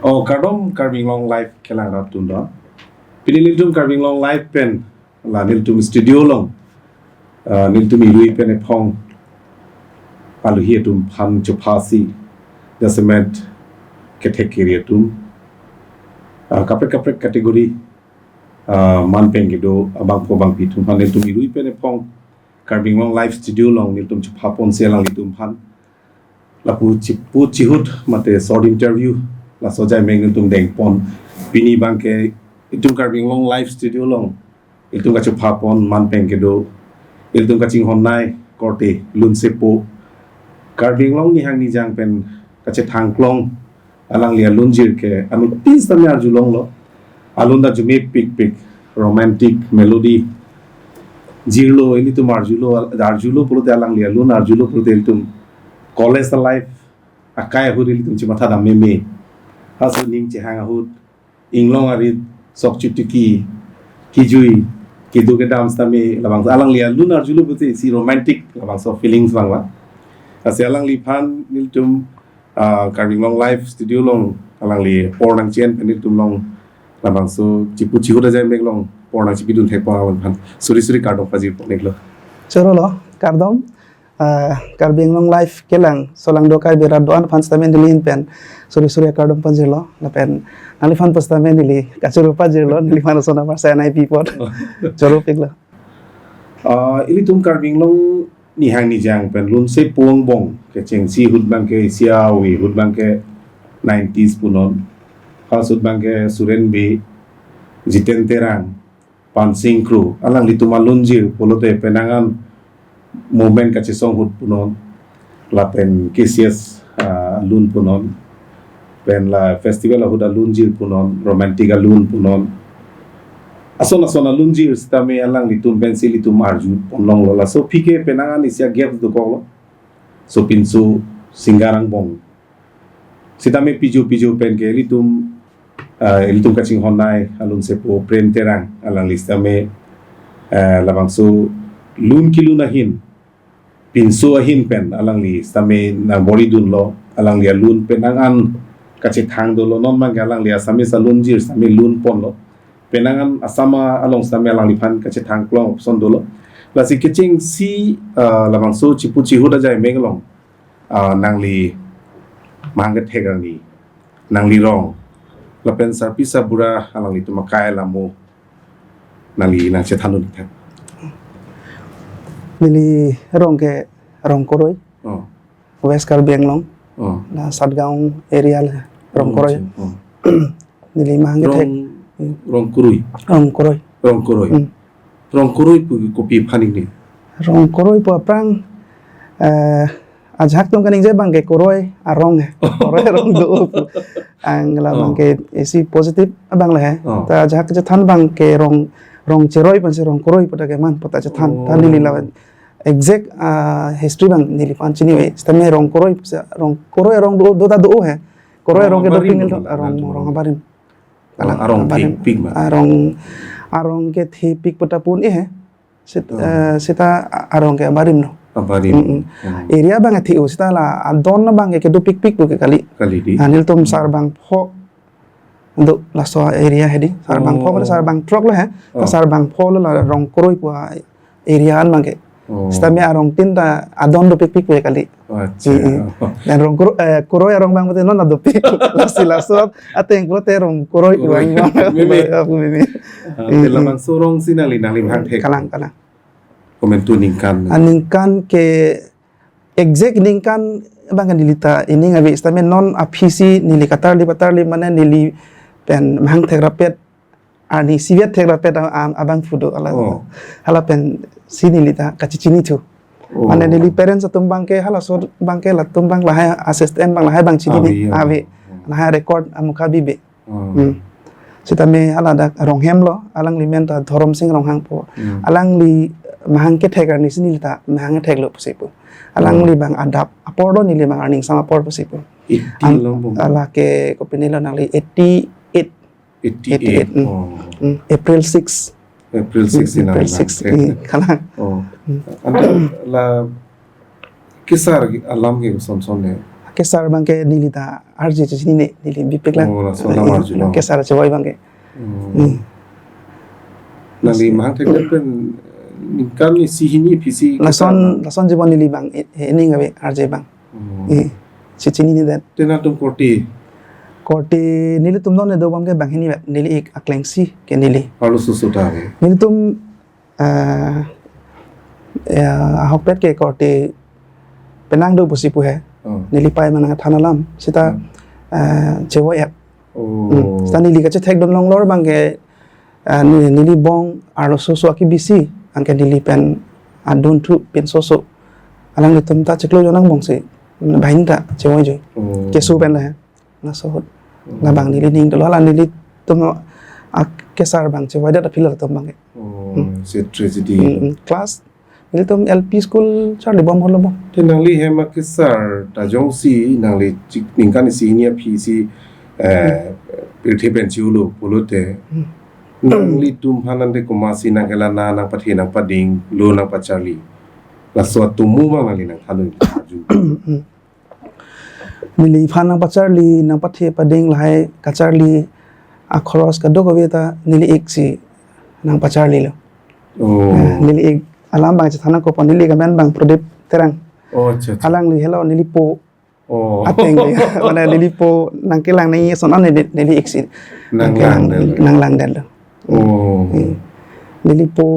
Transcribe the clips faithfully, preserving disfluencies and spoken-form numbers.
Oh, kardom Karbi Anglong Live kelang rat atum do. Pini nelitum Karbi Anglong Live pen la nelitum studio along, ah, nelitum irui pen ephong aluhi atum aphan chophasi, jasemet kethek kiri atum, ah, kaprek kaprek category, ah, man pen kedo abangpho bangpi atum aphan nelitum irui pen ephong Karbi Anglong Live studio along nelitum chophaponsi alanglitum aphan lapu chipu chihut mate short interview laso ajai mek nelitum dengpon. Pini abangke itum Karbi Anglong Live studio along ilitum kachophapon man pen kedo, ilitum kachinghonnei korte Lunsepo, Karbi Anglong nihang nijang pen kachethang klong alangli alunjir ke anuttin sitame arjulonglo. Alun ta arju mepikpik, romantic, melody. Jirlo, ilitum arjulo, arjulo pulote alangli alun, arjulo pulote ilitum college life akai ahut ilitum chematha dam meme. Halaso ning chehang ahut, inglong arit sok chotiki, kejui, kedo kedam sitame labangso alangli alun arjulo pulote isi romantic labangso feelings abang ba. Lasi alangliphan nelitum, ah, Karbi Anglong Live studio along alangli apor nangchi-en pen nelitum along labangso chipu chihut ajai mek along apor nangchipidun thekpon alangliphan suri suri kardom pajirpon iklo. Chorolo, kardom. Ah, Karbi Anglong Live kelang, solangdo Karbi rat do-an aphan sitame nelihin pen suri suri kardom pajirlo, lapen nangliphan pu sitame neli kachoro pajirlo, neliphan osona mar sa nai pipot. Choro piklo. Ah, ilitum Karbi Anglong nihang nijang pen Lunsepo angbong kechengsi ahut abangke isi avi ahut abangke nineties punon. Halaso ahut abangke Suren Bey, Jiten Terang, Pansing Kro, alanglitum alunjir pulote penang an movement kachesong ahut punon, lapen K C S, ah, alun punon, pen la festival ahut alunjir punon, romantic alun punon. Ason ason alunjir sitame alanglitum pensi ilitum arjupon longlo. Laso aphi ke penang an isi a-gap dokoklo. Sopinso singer angbong sitame piju piju pen ke ilitum, ah, ilitum kachinghonnei alunsepo Prem Terang, alangli sitame, eh, labangso lun kelun ahin, pinso ahin pen alangli sitame nangboridunlo, alangli alun penang an kachethang dolo, non abangke alangli Assamese alunjir sitame lunponlo. Penang an Assam along sitame alangliphan kachethang klong ason dolo. Lasi kechengsi, ah, labangso chipu chihut ajai mek along, ah, nangli mahang kethek arni, nangli rong, lapen sarpi sarbura alanglitum akai alamo nangli nangchethandun thek. Neli rong ke Rongkoroi, Oh, West Karbi Anglong, oh, la Satgaon area le Rongkoroi. Oh, oh. Neli mahang kethek. Rong, Rongkoroi. Rongkoroi. Rongkoroi. Hmm. Rongkoroi pu kopi aphan ni? Rongkoroi pu aphrang, eh, ajahak atum kaningje abangke koroi arong he. Koroi arong do pu. Ang la, oh, abangke isi positive abang le he. Oh. Ta ajahak chethan abangke rong, rong cheroi pensi Rongkoroi pu ta keman pu ta chethan. Ta, oh, neli la exact, ah, history abang neliphan chini ave. Sitame Rongkoroi pusi, Rongkoroi arong do, do ta do he. Koroi arong ke dopik ngeldo, arong, arong abarim. Kalang, arong abarim. Thepik ma? Arong, arong ke thepik pu ta pu un-e he. Sit-, oh, eh, seta a-, arong ke abarim lo. Abarim. Mm-mm. Hmm. Area abang the-o seta la adon abangke kedopikpik pu ke kali. Kali di. Ah, nelitum, hmm, sarbangpho do laso area he di. Sarbangpho, oh, pada sarbangthrok lo he. Ta, oh, sarbangpho lo la Rongkoroi pu a-, area an abangke. Oh. Sitame arong tin ta adon dopikpik pu kali. Oh, acha. Mm-mm. Dan Rongkoroi, eh, Koroi arong abang pute non adopik. Lasi laso ateng pulote Rongkoroi pu abang. Meme. Apu meme. Ah, te, mm-mm, labangso rongsi nangli, nangli mahang thek? Kalang, kalang. Komantu ningkan? Aningkan ke exact ningkan abangke neli ta ining ave sitame non aphisi neli katarli patarli mane neli pen mahang thek rapet, arni isivet thek rapet a-, a-, abang pu do hala. Oh. Hala pensi neli ta kachechinithu. Oh. Mane neli parents atum abangke halaso abangke latum abang lahai assistant abang lahai abang chini, ave, ave, ave. Oh. Lahai record amukha bibe. Oh. Hmm. Sitame hala dak ronghem lo, alangli men ta Dhoromsing Ronghang pu. Hmm. Alangli mahang kethek arnisi neli ta mahang kethek lo pusi pu. Alangli, oh, abang adap apor lo, neli abang arningsam apor pusi pu. Eighty, am, lo bung. Ala ke kopine lo nangli eighty-eight. Eighty-eight. Eighty-eight, hmm. Oh. Hmm. April six. April six, hmm, ini April six, nang, eh, hmm, kalang. Oh. Hmm. Anta la kesar alam ke koson son le? Kesar abangke neli ta arje chechinine, neli bipik lang. Oh, laso alam arjulo. Kesar chevoi abangke. Hmm. Hmm. Nangli mahang thekthek pen, eh, ningkan isi hini aphi si kesar. Lason, lason chevoi neli abang, eh, eh, ining ave arje abang. Hmm. Eh, chechinine det. Te nangtum korte? Korte nelitum non do abangke banghini vet, neli-ik aklengsi ke neli. Arloso so ta ave? Nelitum, eh, ya, ahokpet ke korte penang do pusi pu he. Oh. Neli pai manang than alam. Sita, hmm, eh, chevoi-et. Oh. Hmm. Sita neli kachethekdun longlor abangke, eh, ne-, neli bong arloso so akebisi, anke neli pen adun thu pinso so. Alanglitum ta chiklo jo angbong si, banghini ta chevoi jo. Oh. Keso pen le. Laso ahut. Hmm. Labang neli ning dolo, la nelitum akesar abang chevoi det aphi latum abangke. Oh, hmm, it's a tragedy. Hmm, hmm. Class, nelitum L P school charli bom holo bom. Te nangli hem akesar ta jongsi nangli chik ningkan isi hini aphi si, eh, hmm, pirthe pen chiulo pulote. Hmm. Nanglitum aphan ante komatsi nangkelana, nangpathe, nangpadinglo, nangpacharli. Laso atomo abang nangli nangthannon arju. Hmm. Neliphan nangpacharli, nangpathe pading lahai kacharli akhoros kadokave ta neli-ik si nangpacharlilo. Oh. Eh, neli-ik alam abang chethan nangkokpo, neli-ik amen abang Pradip Terang. Oh, acha, acha. Alangli helo nelipo. Oh. Ateng ke, mane nelipo nangkelang nangji ason an neli, neli-ik si nanglang, nangkelang detlo. Nanglang detlo. Oh. Hmm. Nelipo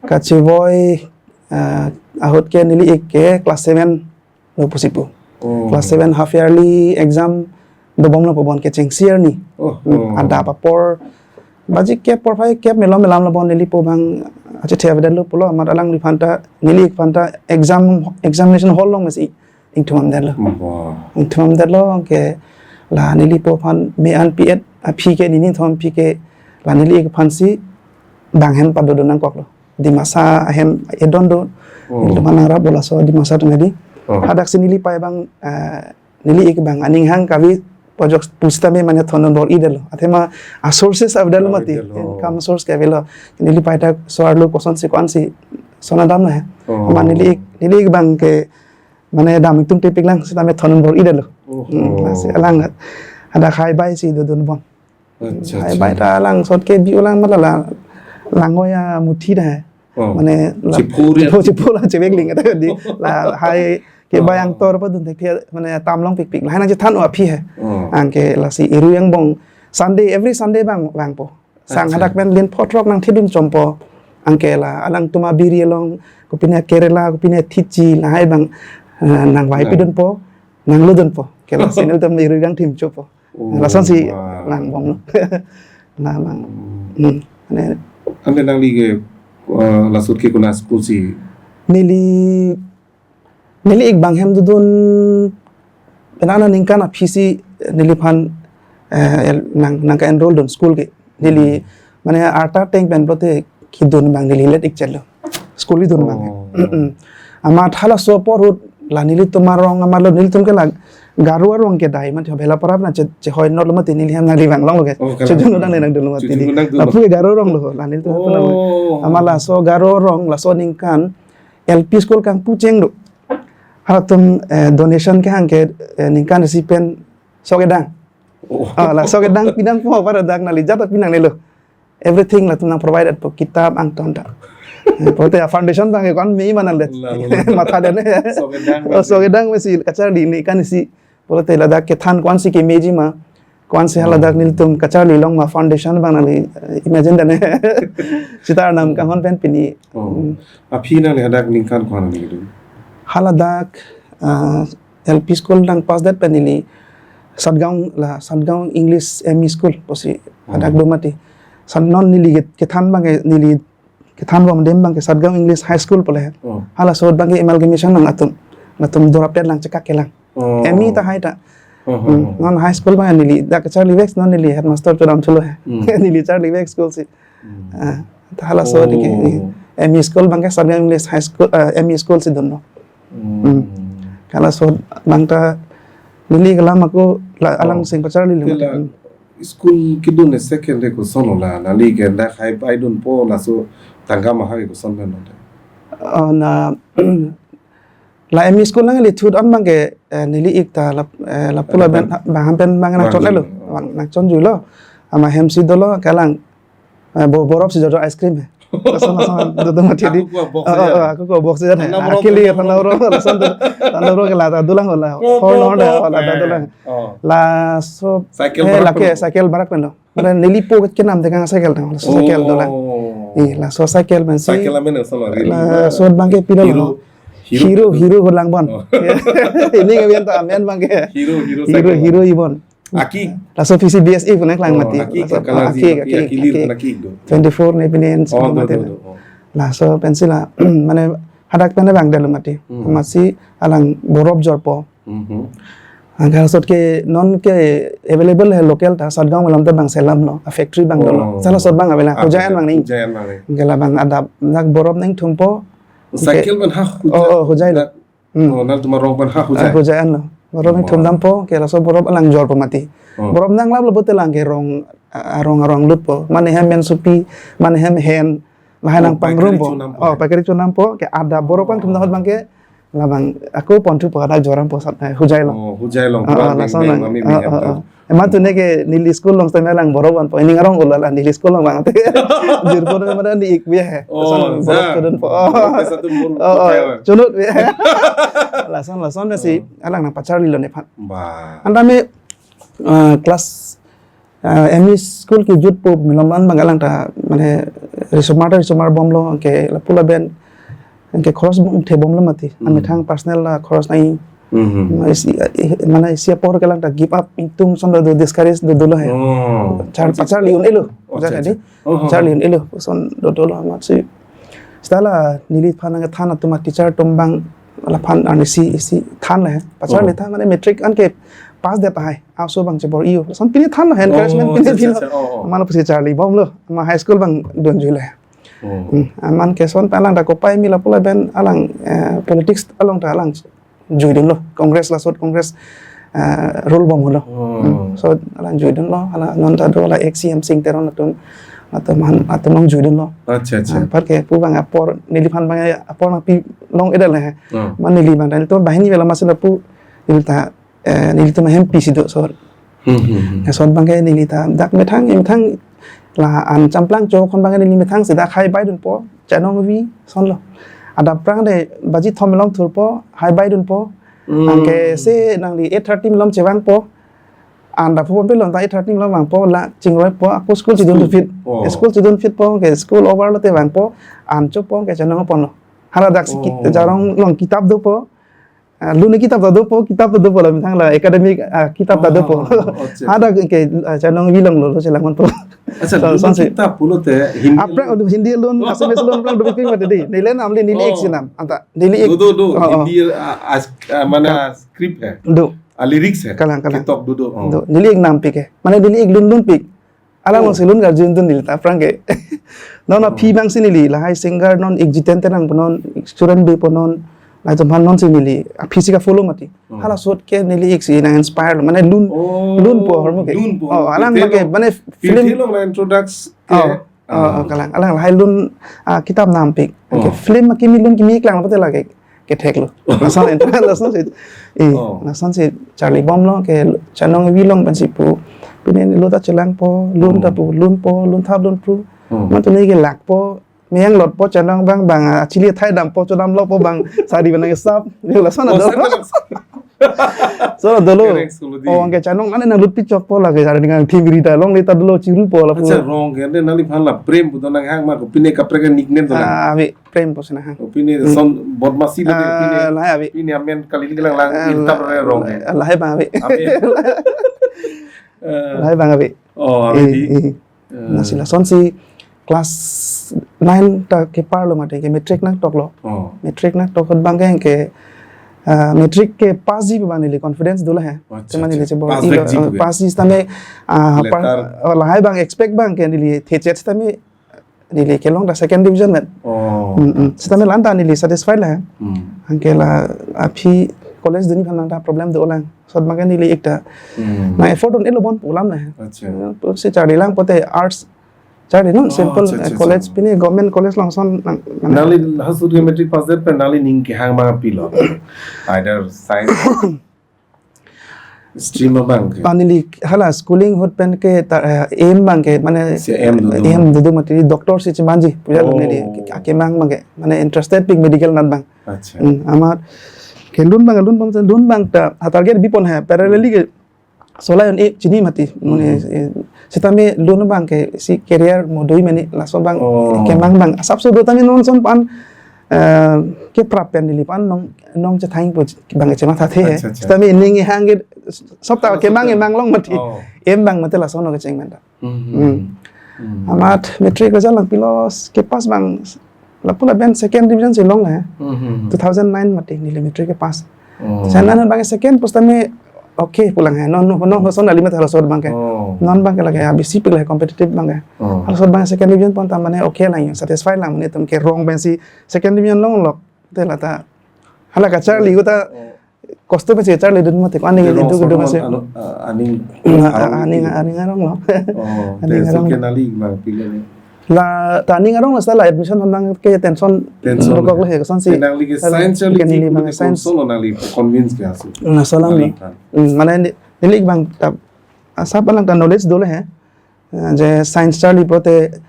kachevoi, eh, ahut ke neli-ik ke class seven lo pusi pu. Oh. Class seven half yearly exam dobomlo pu bon kechengsi arni. Oh, hmm, oh. Adap apor baji kep porphai kep melom melamlo bon nelipo abang achethe avedetlo pulo, amat alangliphan ta, neli-ik aphan ta exam, examination hall along mesi ingthum amdetlo. Wah. Ingthum amdetlo ke la nelipo aphan me-an pi-et aphi ke, nini thom aphi ke la neli-ik aphansi bang ahem padodun nangkoklo. Dimasa ahem edon do. Oh. Nelitum aphan nangrappo laso Dimasa atum hedi. Oh. Hadaksi neli pai abang, eh, neli-ik abang aning hang kave pojok pusitame mane thondun bor-i detlo. Athema a-sources avedetlo mati. Avedetlo. Income source ke avelo. Neli pai ta so-arlo kosonsi ko-ansi son adamlo he. Oh. Amat neli-ik, neli-ik abangke mane dam ingtungte pik lang sitame thondun bor-i detlo. Oh. Hmm, lasi alang hadak hai bai si dodun bom. Acha, hai acha. Bai ta langsot ke bi ulang mala la langoi amuthi ta hai. Oh. Mane la chipuri. Chipu, chipu la chevekling ta di. La hai ke bai, oh, angtor padun thek mane tam longpikpik. Lahai nangchethan-o aphi hai. Oh. Anke lasi irui angbong Sunday, every Sunday abang vangpo. Sang, acha, hadak pen lin photrok nangthidun chompo. Anke la alangtum abiri along, kopine Kerala, kopine Thichi, lahai abang, eh, nangvai, nang, pidunpo, nanglodunpo. Ke lasi nelitum irui kangthim chopo. Oh, lasonsi, wah, lang bomlo. La lang. Hmm. Hmm. Ane, ante nangli ke, eh, lasut ke konat school si? Neli, neli-ik bang ahem dodun penang aningkan aphi si neliphan, eh, el-, nang, nangke-enroll dun school ke. Neli, hmm, mane arta ateng pen pulote kedun abang neli let-ik chetlo. School kedun abang. Oh. Mm-mm. Amat halaso apor ahut la nelitum arong amatlo, nelitum ke la Garo arong kedai mati, Bhelapara na che, chehoi notlo mati, neli hem nangli vang longlo ke. Oh, kalang. Chejun nang nangdunlo mati. Chejun nangdunlo. Lapu ke Garo arong lo, la nelitum, oh, amat laso Garo arong laso aningkan L P school kangpu cheng do. Halatum, eh, donation kehang ke, eh, ningkan isi pen sok kedang. Oh. Ah, la sok kedang pinangpo apar dak nangli jat pinangnelo. Everything latum nang provided po, kitap angton ta. Eh, pulote a-foundation abang ke ko-an me-i manang det. La, la, la. Matha det ne. Sok kedang, oh, sok kedang mesi kacharli ningkan isi. Pulote ladak kethan ko-ansi kemeji ma, ko-ansi haladak, hmm, nelitum kacharli long ma foundation abang nangli, eh, imagine det ne. Sita Arnam kanghon pen pini. Oh. Hmm. Aphi nangli hadak ningkan ko-an nangli kedun? Haladak, ah, L P school nangpass det pen neli Satgaon, la Satgaon English M E School pusi, oh, hadak do mati. San non neli ke-, kethan abang ke, neli kethan bom adim abang ke Satgaon English High School pu le. Oh. Halaso ahut abang ke amalgamation nang atum. Latum dorap det lang chekak kelang. Oh. M E ta hai ta. Oh, oh, hmm, oh. Non high school abang neli dak charlivek, non neli headmaster chodam thulo he. Hmm. Neli charlivek school si. Hmm. Ah, ta halaso ahut ke, oh, eh, M E school abang ke Satgaon English High School, eh, M E school si dunlo. Hmm. Hmm. Halaso ahut abang ta neli kelang ako la, alang, oh, sing pacharlilo. Te la, hmm, school kedun asek ke le kosonlo la, nangli ke dak hai bai dunpo laso tangka maha ke koson pen lo te? Oh, na, La M E school nanglithut an abangke, eh, neli ik ta la, eh, lapu lapen bang pen abang nangchon lo. Nangchon. Bang nangchonjuilo. Amat hem si dolo kalang, eh, bo-, borop si jojo ice cream he. Lason lason dodo mati di. Ako ko box. Oh, oh, ako ko box ya. Thandav Bro. Akili thandav Bro, lason do. Thandav Bro ke la ta dolang la. Oh, hall oh, hall oh, la ta eh. Dolang. Oh. Laso cycle eh, barak lake pen. Cycle barak pen lo. Mane neli po kenam dekang cycle tang. Laso cycle dolang. Oh. Eh, laso cycle pen si. Cycle amen laso lo, really? Laso abangke pilo lo. Hero. Hero, Hero. Hero ko lang bon. Oh. Ini ngavian ta amen abangke. Hero, Hero Hero, cycle. Hero ibon. Aki. Laso P C B S E pun nangklang mati. Oh, aki, laso, kalang ah, si, aki, aki, aki, aki lir aki. Aki do. Twenty-four ne pini en. Oh, do, mati do, na. Do, oh. Laso pen si la, mane hadak pen abang delo mati. Hmm. Amat si alang borop jorpo. Mhm. Angka sot ke non ke available he local ta Satgaon malom ta bang selam lo. A factory abang dolo. Oh. Sala sot abang avela. Ah, Hojai an abang ni. Hojai an abang ni. Angke la abang adap dak borop nangthumpo. Cycle pen ha hojai. Oh, oh, hojai lo. Dak Hmm. Oh, nangtum arong pen ha hojai. Ah, hojai an lo. Borop nangthum dampo, ke laso borop alang jorpo mati. Oh. Borop nanglap lo bote lang ke rong, ah, arong arong lutpo. Mane hem mensopi, mane hem hen, lahai nang pangrumpo. Oh, pakari chonampo. Oh, pakari chonampo, ke ada borop nangthum dam ahut abangke, labang, ako ponthupo ada jor dampo sat, eh, hojai lo. Oh, hojai lo. Ah, ah, bang, lason bang, lang. Mami ah, mi hem ah, ta. Ah. Eman tune ke neli school along sitame alang borop vanpo. Ini arong ulo la neli school along abang te. Jirpo na mana ni ik biya he. Oh, lason borop sa. Chodunpo. Oh, pesa tu mur oh, oh, putih, chonut biya he. Lason, lason na si, oh, alang nangpacharlilo nephan. Ba. Anta me, ah, class, ah, M E school kejutpo malom an abang alang ta, mane, risomar ta risomar bomlo, ke lapu lapen, ke khoros bom the bomlo mati. Hmm. Amethang personal la khoros nai. Mhm. Mane isi, eh, mane isi apor ke alang ta give up ingtung ason do, do discourage do dolo he. Oh. Char-, pacharli un-elo. Oh, ja acha, tadi. Acha. Oh, oh, oh. Charli un-elo ason do dolo amat si. Seta la neliphan nangthan atum a teacher atum abang laphan arnisi isi than le he. Pacharli, oh, than mane matric anke pass det tahai. Aso abang chebor-i-o. Lason pini than lo he, encouragement, oh, pini acha, pilo. Acha, acha. Oh, oh. Mane pusi charli bomlo. Ma high school abang dunjuilo he. Oh. Hmm, amat ke son ta alang ta kopai mi lapu lapen alang, eh, politics along ta alang juidunlo. Congress, lasot Congress, eh, rule bomlo. Oh. Hmm, so alang juidunlo, alang non ta do la ex C M Sing Teron atum, atum han, atum along juidunlo. Acha, acha. Ah, apar ke pu abang apor, neliphan abang apor nangpi long-edetlo he. Oh. Mane neli abang ta, nelitum banghini avelo amat si lapu, neli ta eh, nelitum ahem pisi do sor. Hmm, hmm, hmm. Lason abangke neli ta dak methang, methang la an champlang cho khon abangke neli methang si dak hai bai dunpo, chanong vi ason lo. Adap aphrang de baji thom malom thurpo, hai bai dunpo. Hmm. Anke si nangli eight thirty malom chevangpo. An adap phone pe lon ta eight thirty malom vangpo, la chingvoipo, ako school chedun, school, phit. Oh. School chedun phitpo, ke school over lote vangpo, an chopo, ke chanong ponlo. Hala dak si kit-, oh, jarong along kitap dopo. Ah, lun kitap ta dopo, kitap ta dopo la methang la academic, ah, kitap ta dopo. Oh, oh, oh, acha. Hadak ke, ah, chanong vilong lo, lo chelang ponpo. Acha, so, lun son si kitap pulote Hindi. Aphrang, oh, Hindi lun, oh, Assamese lun aphrang dopik mati di. Neli namli neli ik, oh, si nam. Anta, neli ik. Do, do, do. Oh, oh. Hindi, ah, as-, ah, mane ka-, script he. Do. Ah, lyrics he. Kalang, kalang. Ketok do, do. Oh. Do. Neli ik nampik he. Mane neli ik lun lunpik. Alang, oh, along si lun karjudun neli ta aphrang ke. Non, oh, aphi abang si neli, lahai singer non, ik Jiten Terang pu non, ik Suren Bey pu non, lahai atum aphan non si neli, aphi si ka-follow mati. Oh. Hala sot ke neli ik si nang-inspire lo, mane lun, oh, lunpo ahormu ke. Lunpo. Oh, alang, te abangke, lo, mane film, film lo na introduce ke. Oh, oh, oh, oh, kalang. Alang lahai lun, ah, kitap nampik. Oh. Ke film akimi lun kimi ik lang pote lake kethek lo. Lason enta, lason si, eh, oh, lason si charli bomlo, ke chanong vilong pensi pu. Pine lo ta chelangpo, lun ta, oh, pu, lunpo, lun thap lun pu. Oh. Amat tuni ke lakpo, meyang lotpo, chanong abang, abang, ah, chili athai dampo, chodam lopo abang, sari abang nang-esap. Lason, oh, ado. Sari abang. So, dolo. Kereng solo di. Oh, anke chanong, mane nanglut pichokpo lake, sari nang thimri ta longle ta dolo chirupo lapu. Acha, rong ke, ante nangliphan la prem pu do nanghang ma ko, pine kaprek nickname do nang. Ah, ave. Prem pusi nahang. Oh, pine, hmm, son bodmasi lo de, ah, pine. Lahai ave. Pine amen kali kelang lang, ah, irtap re rong he. Lahai abang ave. Ave. Eh. Lahai abang ave. Oh, ave di. Eh, eh. Eh. Lasi lason si class nine ta kepar lo mate ke matric nangtok lo. Oh. Matric nangtok ahut abangke ke, ah, matric kepass ji abang neli confidence dolo he. Acha, acha. Cuma neli chebor-i lo, pass back ji, eh, pu ke? Pass ji sitame, ah, letter. Pa-, oh, lahai abang expect abangke neli thechet sitame neli kelong ta second division vet. Oh. Mm, mm. Sitame la-an ta neli satisfied lo he. Hmm. Anke la aphi college dunji aphan ta problem dolang. Sot abangke neli ik ta. Hmm. Nang-effort un-elo bon pu alam lo he. Acha. Eh, pusi charli lang pote arts. Charli non, oh, simple, acha, acha, eh, college acha. Pini government college along son nang, mane. Nangli halaso ke matric pass det pen nangli ning kehang abang pilo. Either science, stream abang ke. Neli hala schooling ahut pen ke ta, eh, aim abang ke, mane, si aim do do. Aim do do mati doctor si chemanji puja lo neli, oh, ke, kemang abang ke, mane interested pik medical anat abang. Acha. Hmm, amat kelun abang, lun abang, lun abang ta, ha target bipon he, parallelly ke, solai un-e chini mati, mane, hmm, eh, sitame lun abang ke si career mo dui mene laso abang, oh, kemang abang. Asap so do tame non son pan, eh, ke prap pen neli pan nong, nong chethang po abang ke chematha the. Acha, acha. Sitame ning hang ke sop ta, oh, kemang sop ta. Emang long mati. Oh. Aim abang mati laso no kecheng menta. Hmm. Hmm. Hmm. Amat matric result lang pilos ke pass abang lapu lapen second division si long he. Hmm. Two thousand nine mati neli matric ke pass. Oh. Sana non abang second pusitame okay pulang he. Non non non son alim halaso abang ke. Oh. Non abang ke lake A B C pik lake competitive abang ke. Oh. Halaso abang second division pon ta mane okay lang, satisfy lang mane tum ke rong pensi second division long lok. Te lata hala kacharli ko ta, oh, kosto pensi charli dun mati ko aning, jadi itu gedung sih. Anu, ah, aning, nah, arong aning, itu. Aning arong lo. Oh, aning tension arong. Ke nangli abang pilo ni. La ta aning arong lo, sala admission honang ke tension. Tension. Rokok lo he, son si. Nangli ke sala science charli ikan di neli abang ke science. Solo nangli convince ke asu. Nah, salam lo. Nangli kan. Hmm, mane neli, neli abang ta, asap alang ta knowledge dolo he. Eh, je science charli pulote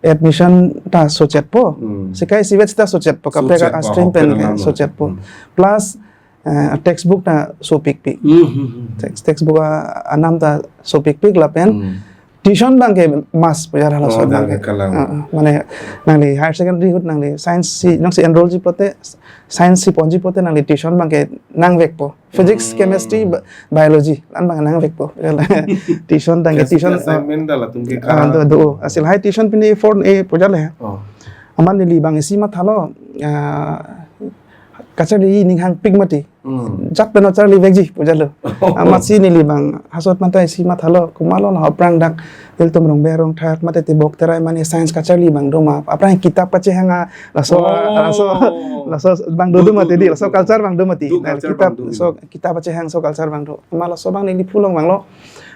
admission ta sochetpo. Hmm. Sikai sivet ta sochetpo. Kaprek, sochetpo, a stream pen, hotel ke nam sochetpo. Hmm. Plus, eh, textbook ta sopikpik. Hmm, hmm, hmm. Text, textbook a, anam ta sopikpik lapen. Hmm. Tuition abang ke must pujar halaso, oh, abang ke. Dak ke kalang. Ah, ah. Mane nangli higher secondary ahut nangli science si, nangsi enroll ji pulote, science si ponji pulote nangli tuition abang ke nangvekpo. Physics, hmm, chemistry, bi-, biology, la-an abang nangvekpo. Tuition abang ke, yes, tuition, assignment, ah, da latum ke, ah, ka do, do. Asil hai tuition pini four e puja le. Oh. Amat neli abang isi mathalo, ah, kacharli ning hangpik mati. Hmm. Jat pen charli vekji puja lo. Amat si neli abang hasot mata isi mathalo, komatlo la aphrang dak ilitum Rongber Rongthak mate Tebok Terai mane science kacharli abang do ma. Aphrang kitab kachehang a, laso, oh, laso, laso abang do do mati di, laso culture abang do mati. Do, nah, culture kitab, abang do. So kitab achehang so culture abang do. Amat laso abang neli pulong abang lo.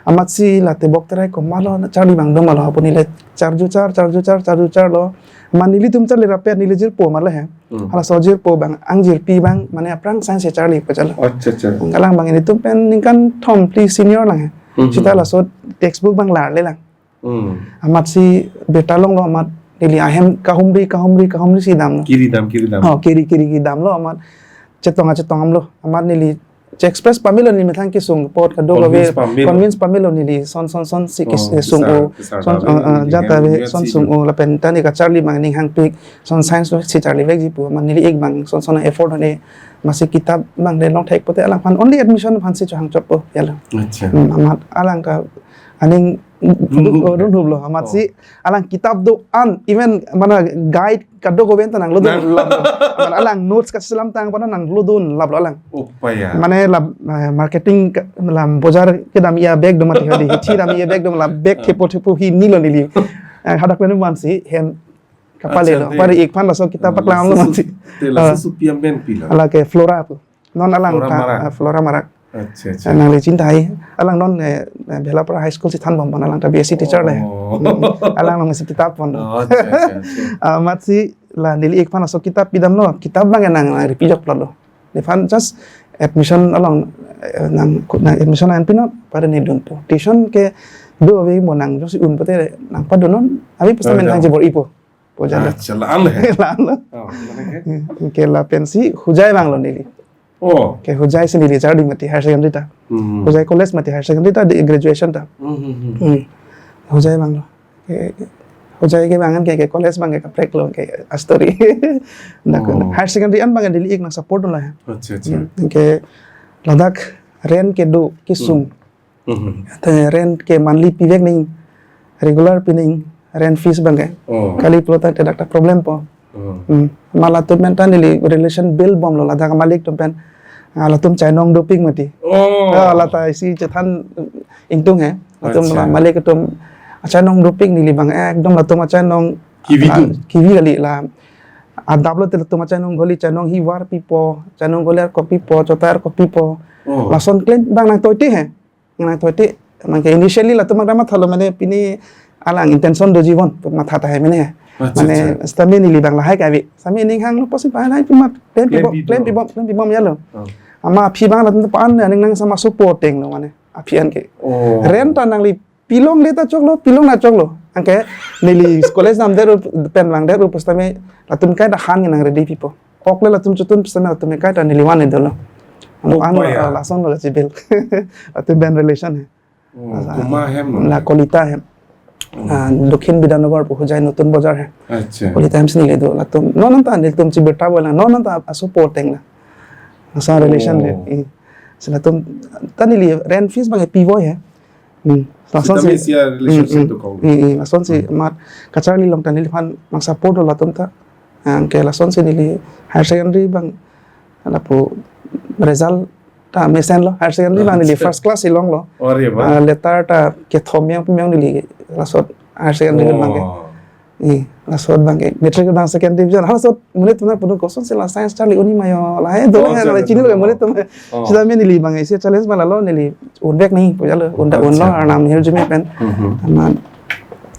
Amat si la Tebok Terai komatlo charli abang do ma lo, apuni le charju char, charju char, charju char lo. Amat nelitum charli rapet neli jirpo amat le he. Hmm. Halaso jirpo abang, angjirpi abang, mane aphrang science charli puja lo. Acha, acha. Alang abang ilitum pen ningkan thom phli senior lang he. Hmm, hmm. Sita laso textbook abang larle lang. Hmm. Amat si beta longlo amat neli ahem kahumri, kahumri, kahumri si damlo. Kiri dam, kiri dam. Oh, kiri, kiri, kiri damlo amat. Chetong a chetong damlo. Amat neli che-express pamelo neli methang kesung apot kadokave. Convince pamelo. Convince pamelo neli son, son, son si, oh, kesung kesar, o. Kesar son, dave, eh, eh, neli jat ave, neli son si sung o lapen ta ne kacharli abang ning hangpik, son science lo si charli vekji pu. Amat neli ik abang son, son effort ne. Amat si kitab abang le long thek pulote alangphan only admission aphan si chohang chotpo ya lo. Acha. Hmm, amat alang ta aning runhup, oh, runhup lo. Amat, oh, si alang kitab do-an, even mane guide kadokave ta nanglodun, nang- lap lo. Amat alang notes kaselam tang pada nanglodun lap lo alang. Upaya. Mane la, eh, marketing ke, la bojar kedam-i abag do mati hadi, hithi dam-i abag do, la bag, ah, thepo thepo hini lo neli. Eh, hadak pen man si hem kapale, acha, lo. Te. Pari ik aphan laso kitab, ah, paklang lo laso man si. Te laso, ah, supiam pen pilo. Lake Flora pu. Non alang Flora ta, Marak. Ah, Flora Marak. Acha, acha. Ah, nangli chinta hai. Alang non, eh, eh, Bhelapara High School si thanbom pon, alang ta B S C teacher le. Oh. Hmm, alang along si kitab pon. Oh, acha, acha, acha. Ah, amat si la neli ik aphan laso kitab pidamlo. Kitab abang nang, nang ripi jok plot lo. Neliphan just admission along, eh, nang, nang admission an pinot, pada ne dunpo. Tuition ke do ave mo nang, just un pulote nang padunon, ave pusitame, oh, nang, ya, jibor-ipo. Puja lo. Acha, la-an le. La-an lo. Oh, mane ke? Ke lapen si Hojai vanglo neli. Oh. Ke Hojai si neli charli mati higher secondary ta. Hmm. Hojai college mati higher secondary ta, di graduation ta. Hmm, hmm, hmm. Hmm. Hojai vanglo. Ke, Hojai kevang an ke, ke college abang ke kaprek lo ke a story. Dak, oh, higher secondary an abang ke neli ik nang support lo ya. Acha, acha. Hmm. Ke ladak rent kedo kesung. Hmm. Mhm. Te rent ke monthly pivek nangji, regular pi nangji, rent fees abang ke. Oh. Kali pulote dak ta problem po. Oh. Hmm. Amat latum pen ta neli relation build bomlo ladak malik atum pen. Ah, latum chainong dopik mati. Oh. Ah, la ta isi chethan ingtung he. Latum, acha, la malik atum chainong dopik neli abang, eh, ekdom latum chainong, kivi, ah, tu kivi kali la. Adap lote latum chainong goli, chainong hivar pipo, chainong goli ar kopi po, chota ar kopi po. Oh. Lason klem abang nangtoiti he. Nang toiti, mane initially latum abang mathalo mane pini alang intention do jibon, pu matha tahai mene. Accha, mane, accha. Sitame neli abang lahai kave. Sitame ning hanglo pusi pa lahai pi mat, klem pi bom, klem pi bom, klem pi bom ya lo. Oh. Amat aphi abang latum pan aning nang sama support teng lo mane. Aphi an ke. Oh. Rent ta nangli pilongle ta choklo, pilong na choklo. Anke neli college damdet pen vangdet pusitame latum kaita han nang ready pipo. Ok le latum chotun pusitame latum kaita neli van dolo. Oh, an pa ya. Lason lo chibil. Latum pen relation he. Oh, ah, komat hem lo? La Kolita hem. Oh. Ah, Dokhin Bidhannagar pu Hojai Notun Bazar hem. Accha. Kolita hem si neli do latum. Non non ta nelitum chibirta bolang. Non non ta aso por teng la. Asa relation le. Oh. Eh. Si latum ta neli rent fees abang pi voi he. Hmm. Lason sitame si isi a relationship, hmm, hmm, dokok. Hmm, hmm. Lason si, hmm, mat kacharli along ta neliphan mang support do latum ta. Anke lason si neli higher secondary abang lapu result ta mesen lo, higher secondary abang neli, accha, first class si longlo. Ore ba. Ah, letter ta kethom yang pemyang neli laso higher secondary abang ke. Oh. Eh, laso abang ke matric abang second division. Halaso monit atum nangpudun kosonsi la science charli un-e ma yo. Lahai do, oh, lahai, charli, chini lo, oh, monit atum. Oh. Sitame neli abang isi challenge ma lalo neli unvek nangji pu ya lo, un ta unlo, accha, Arnam Nehru Junior pen. Mhm. Amat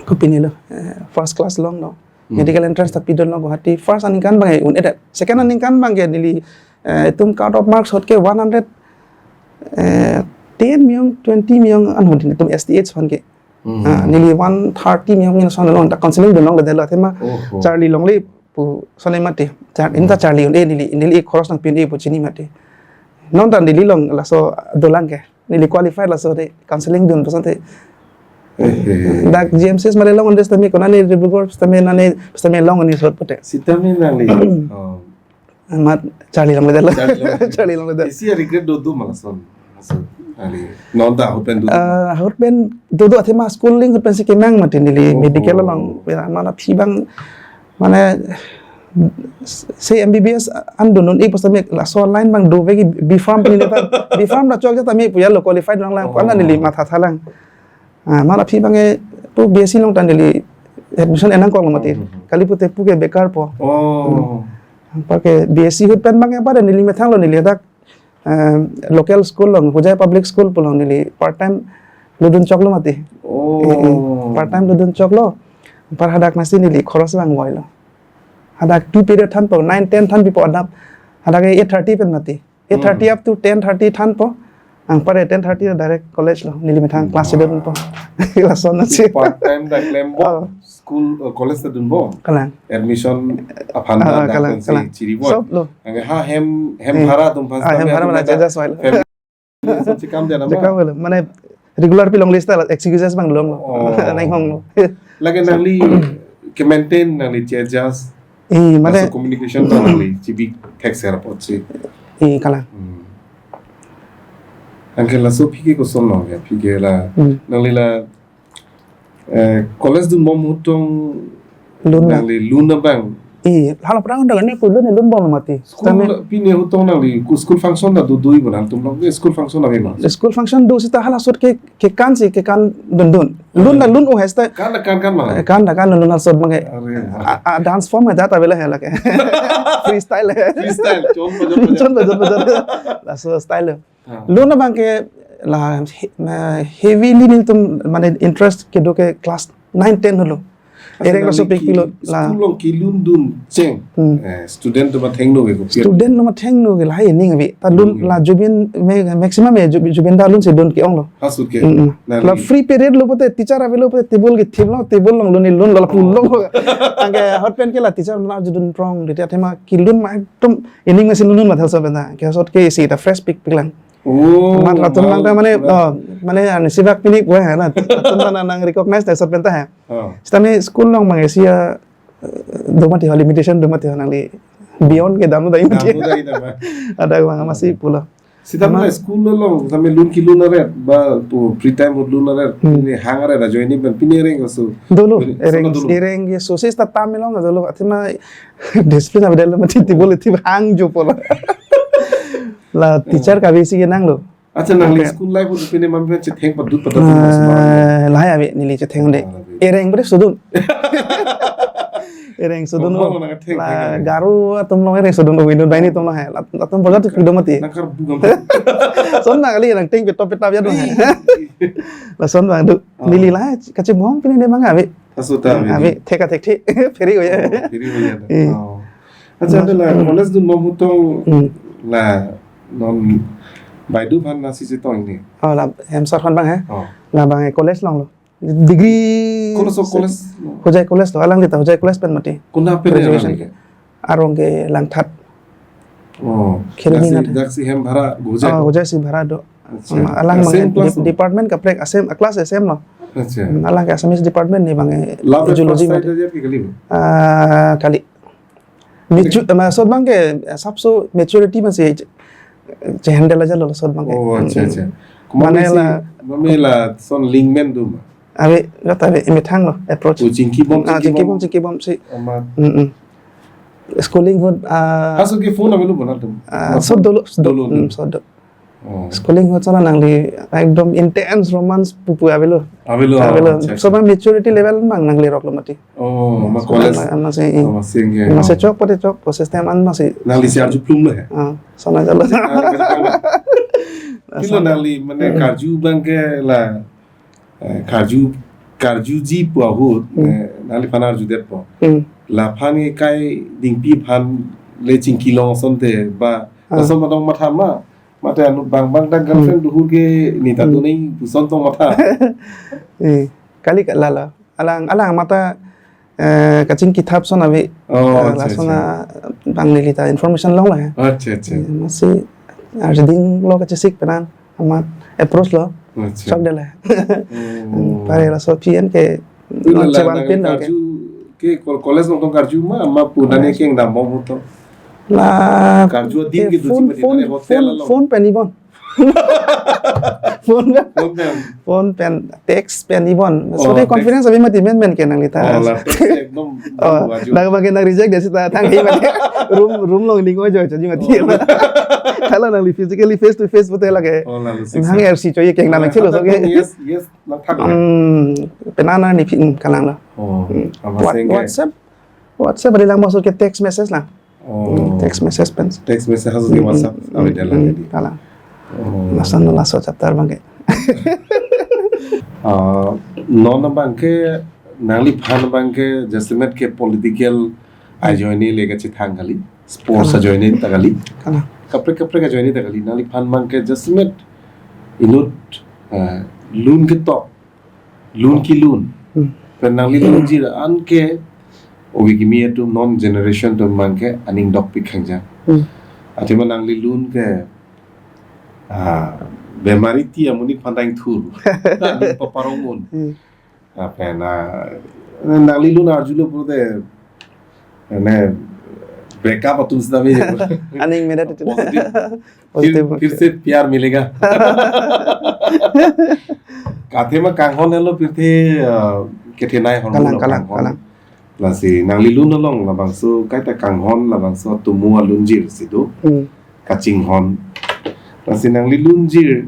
kopine lo, eh, first class longlo. Hmm. Medical entrance ta pidunlo Guwahati. First aningkan abang ke un-edet. Second aningkan abang ke neli, eh, itum cut off marks ahut ke one hundred, eh, ten miyong, twenty miyong anhudin itum S T H aphan ke. Hmm. Ah, neli one thirty miyong min son long ta counseling dun longle delo athema. Oho. Charli longle pu sone mati. Char-, ini ta, hmm, charli un-e neli, neli khoros nangpi un-e pu chini mati. Non ta neli along laso dolang ke. Neli qualified laso de counseling dun pusonte. Eh, eh. Dak G M C S male long un-e sitame konane Dibrugarh sitame nane sitame long un-e sot pute. Sitame nangli. Oh. Amat charli longle delo. Charli longle. Charli longle delo. Isi a regret do do ma lason. Lason. Ali. Non ta ahut pen do do ma? Ah, ahut pen do do athema schooling ahut pensi kemang mati neli, oh, medical along. Ya, amat aphi abang mane se M B B S an dun un-e pusitame laso line abang dovek ke B Pharm pini ta. B Pharm ta chok ja tame pu ya lo qualified nang lang. Oh. Pu an neli matha thalang. Ah, amat aphi abang ke pu B S C along ta neli admission en nangkok lo mati. Hmm. Kali pute pu ke bekar po. Oh. Hmm. Anparke B S C ahut pen abang ke pada neli methang lo neli dak, eh, local school along, Hojai Public School pu along neli part time lutdun choklo mati. Oh. Eh, eh. Part time lutdun choklo. Anpar hadak masi neli khoros abang voilo. Hadak two period thanpo, nine ten than pipo adap. Hadak eight thirty pen mati. Eight thirty, hmm, up to ten thirty thanpo. Anpar ten thirty direct college lo. Neli methang class, wah, seven po. Lason si. Part time ta klempo. Oh. School, uh, college ta dunpo. Kalang. Admission aphan, ah, ta, ah, ta kalang, pensi kalang, chiripo. Sob lo. Anke ha hem, hem, eh, bhara atum aphan, ah, hem bhara atum aphan ta adjust voilo. Family si chekam dia nama? Chekam voilo. Mane regular pilongle seta excuses abang longlo. Oh. Nang honglo. Lake nangli ke-maintain nangli che-adjust. Eh, mane laso communication ta nangli chibik thekser apotsi. Eh, kalang. Hmm. Anke laso aphi ke koson lo ya, aphi ke la, hmm, nangli la, eh, college dunbom ahut tong lun na, nangli lun abang. Eh, hala prang dang ne pu lun, lun bom mati. School sitame la pine ahut tong nangli ku school function ta do do-i bo nangtum along. Eh, school function ave ma? School function do seta hala ahut ke, kekan si, kekan dundun. Lun la, hmm, lun o hesta. Kan la kan kan ma? Eh, kan la kan lun hala ahut abang ke. Are, are. A, a, dance form he dat avela he lake. Freestyle he. Freestyle. Chon bajon bajon. Chon bajon bajon. Laso style. Ah. Lun abang ke la he-, na heavily nelitum mane interest kedo ke class nine ten ahut lo. Asa ereng nangli laso pik ki-, pilo la. School along kelun dun cheng. Hmm. Eh, student atum athengno ke kopi? Student atum athengno ke lahai ning ave. Ta lun, hmm, la Zubeen, me-, maximum e Zub-, Zubeen da lunsi dun ke-ong lo. Ha ahut ke. Hmm, hmm. Nangli la free period lo pute teacher avelo pute table kethip lo, table along lun, lun lo, la pu lo. Oh. Anke ahut pen ke la teacher mena judun prong, dite athema kelun ma ekdom ening masi lunlun ma thalso penta. Ke ahut ke isi ta fresh pik piklang. Oh, amat latum abang ta mane, pura, oh, mane an sibak pini kue ha na. Latum ta nang recognize ta ahut penta ha. Oh. Sitame school along abang isi a, eh, do mati ho, limitation do mati ho nangli beyond kedam dai mati. Dam dai nama? Ada abang masi pulo. Sitame amat la school along, sitame lun kelun aret, ba pu free time ahut lun aret, hmm, pine hang aret ajoine pen pine ereng aso. Dolo, pine ereng, sona dolo. Ereng ke sosis ta tam ilong dolo, athema discipline ave dolo mati table ithip hang jo pulo. La teacher kave si kenanglo. Accha, nangli, okay, school life ahut pine mami pen chetheng padut padat, ah, mas ma? Lahai ave neli chetheng de. Ah, ave. Ereng bre sodun. Ereng sodun lo. Komon nang theng la theng ave. Garo atum along ereng sodun lo, window dine atum along hai. Lat-, latum bola tu kido mati. Nang kar bugam. Son na kali nang ting petop petap ya dong hai. Ih, ih. Lason abang do. Oh. Neli la kachimong pine ne abang ave. Aso ta ave. Ave, thek athek the. Phere ko ya. Oh, phere ko ya. Eh. Oh. Accha, ante la college dun bom ahut tong, hmm, la non Baidu aphan lasi chetong ne. Oh, la hem sar aphan abang he. Oh. La abang college longlo. Degree. Kono so college? Hojai College lo, alangli ta Hojai College pen mati. Kona pen graduation alangli ke? Arong ke Langthat. Oh, Kheroni dak si, na dak si hem bhara Hojai. Oh, Hojai si bhara do. Accha. Hmm, alang same abang class de-, department kaprek same, class same lo. Accha. Hmm, alang ke Assamese department ne abang, eh, la pen zoology first mati. Side aja ke kali? Ah, kali. Mature, eh, maksud abang ke, eh, sabso maturity masih che-, che-handle aja lo maksud abang ke. Oh, accha, accha. Hmm. Mane la, mane lason link men do ma? Ave, jat ave, imethang lo, approach. Oh, chingkibom, ah, chingkibom, chingkibom si. Amat. Mm, mm. Schooling ahut, ah, aso ke phone ave lo bona tum? Ah, amat so dolo, so do-, dolo, hmm, dolo. So do. Oh. Schooling ahut sona nangli ekdom intense romance pupu avelo. Avelo, avelo. Accha, accha. So abang maturity level abang nangli rok lo mati. Oh, ma so college. Abang, abang si, oh, ma si enggak. Abang si chok pati chok, ko system abang si. Nangli si arju plum lo he. Ah, sona jalo. Ah, arju plum lo. Pilo sona. Nangli mane, hmm, karju abang ke la, eh, karju, karjuji pu ahut, hmm, eh, nangliphan arjudetpo. Hmm. Laphan ke kai dingpi aphan le chingki long asonte ba, ah, lason matong matha ma, mate anu abang abang ta girlfriend, hmm, duhur ke neta, hmm, do nangji puson tong matha. Eh, kali ka lala. Alang, alang mata, eh, kachingki thap son ave. Oh, ah, accha, lason, accha, ah, abang neli ta information longlo he. Accha, accha. Eh, masih arjuding lo kachesik penan amat approach lo. Accha. Chokdetlo. Oh. Pare laso P N ke. Ila non la chevan nang pin lo ke. Karju ke kol-, college along tong karju ma, ma pu nane, yes, keng dam bom ahut tong. La karju adim ke, ke duji phone, mati phone, nane hotel phone, along. Phone pen ibon. Phone pen. Phone pen. Phone pen, text pen ibon. Oh, so text. Confidence ave mati men men ke nangli ta. Oh, la text ekdom, oh, bom ajo. Nang abang ke nang reject dei seta thang hi mati. Room, room along ning oi joi joi mati. Oh. Hala nangli physically face to face pute lake. Oh, lalu six. Hang R C choi keng nang chelo so ke. Yes, yes, nang thak. Hmm, penan arni phi, hmm, kalang lo. Oh, hmm. Apa What-, sengke? WhatsApp. WhatsApp ave lang maksud ke text message lang. Oh. Hmm, text message pen. Text message hasil ke, hmm, WhatsApp, hmm, ave dalam, hmm, jadi. Kalang. Oh. Lason laso chapter abang ke. Ah, non abang ke, nangliphan abang ke, jasemet ke political, hmm, ajoine le kachethang kali, sports, kalang, ajoine ta kali. Kalang. Kaprek kaprek ajoine ta kali. Nangliphan abang ke jasemet inut, ah, lun ketok, lun kelun. Hmm. Pen nangli lunjir an ke obi kimi atum non generation atum abang ke aning dokpik khangjang. Hmm. Athema nangli lun ke, ah, bemari ti amonit aphan ta ingthur. Aning paparong un. Hmm. Ah, pen, ah, nangli lun arjulo pute, ne breakup atum seta me. Aning medet itu. Positive. Positive. फिर, फिर से प्यार मिलेगा. Athema kanghon helo pirthe, ah, kethenei ahormu, kalang, lo, kalang, kanghon. Kalang. Lasi nangli lun along labangso kaita kanghon, labangso atomo alunjir si do. Hmm. Kachinghon. Lasi nangli lunjir,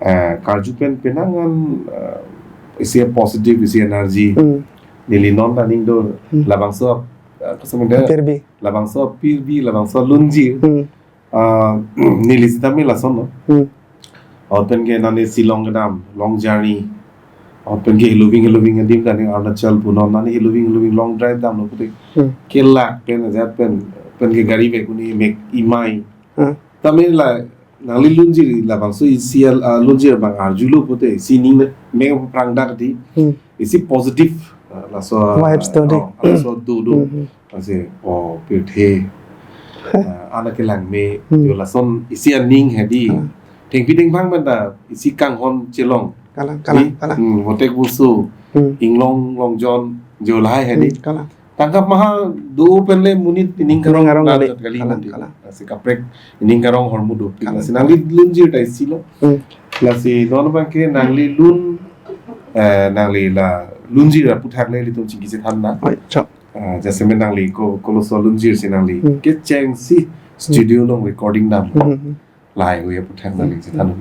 eh, karju pen penang an, eh, isi positive, isi energy. Hmm. Neli non ta ning do, hmm, labangso, eh, koson de, pirbi. Labangso pirbi, labangso lunjir. Hmm. Ah, neli sitame lason lo. Hmm. Ahut pen ke nane Shillong kedam, long journey. Ahut pen ke heloving, heloving adim ta ne Arunachal punon, nane heloving, heloving long drive damlo pute. Hmm. Kelak pen ajat pen, pen ke gari bag uni mek imai. Hmm. Tame la nangli lunjir labangso isi al, ah, lunjir abang arjulo pute, isi ning mek prangdak di. Hmm. Isi positive, ah, laso, vibes to di. Oh, laso do do. Hmm, hmm. Lasi, oh, pirthe. Ah, anak kelang me, hmm, yo lason isi aning hedi. Kalang. Thengpi thengphang pen ta isi kanghon chelong. Kalang, kalang, di, kalang. Hmm, votek busu. Hmm. Inglong longjon jo lahai hedi. Hmm, kalang. Tangkap maha do pen le monit ining karong, ining karong na kali. Jat kali. Kalang, mandi. Kalang. Lasi kaprek ining karong ahormu dopik. Kalang. Lasi nangli lunjir ta isi lo. Hmm. Lasi non abang ke nangli lun, eh, nangli la lunjir aputhak le ilitum chingki chethan na. Oi, chok. Ah, jasemet nangli ko, koloso lunjir si nangli. Hmm. Kecheng si studio along recording dam. Hmm, hmm, hmm. Lahai hui aputhak nangli chethan.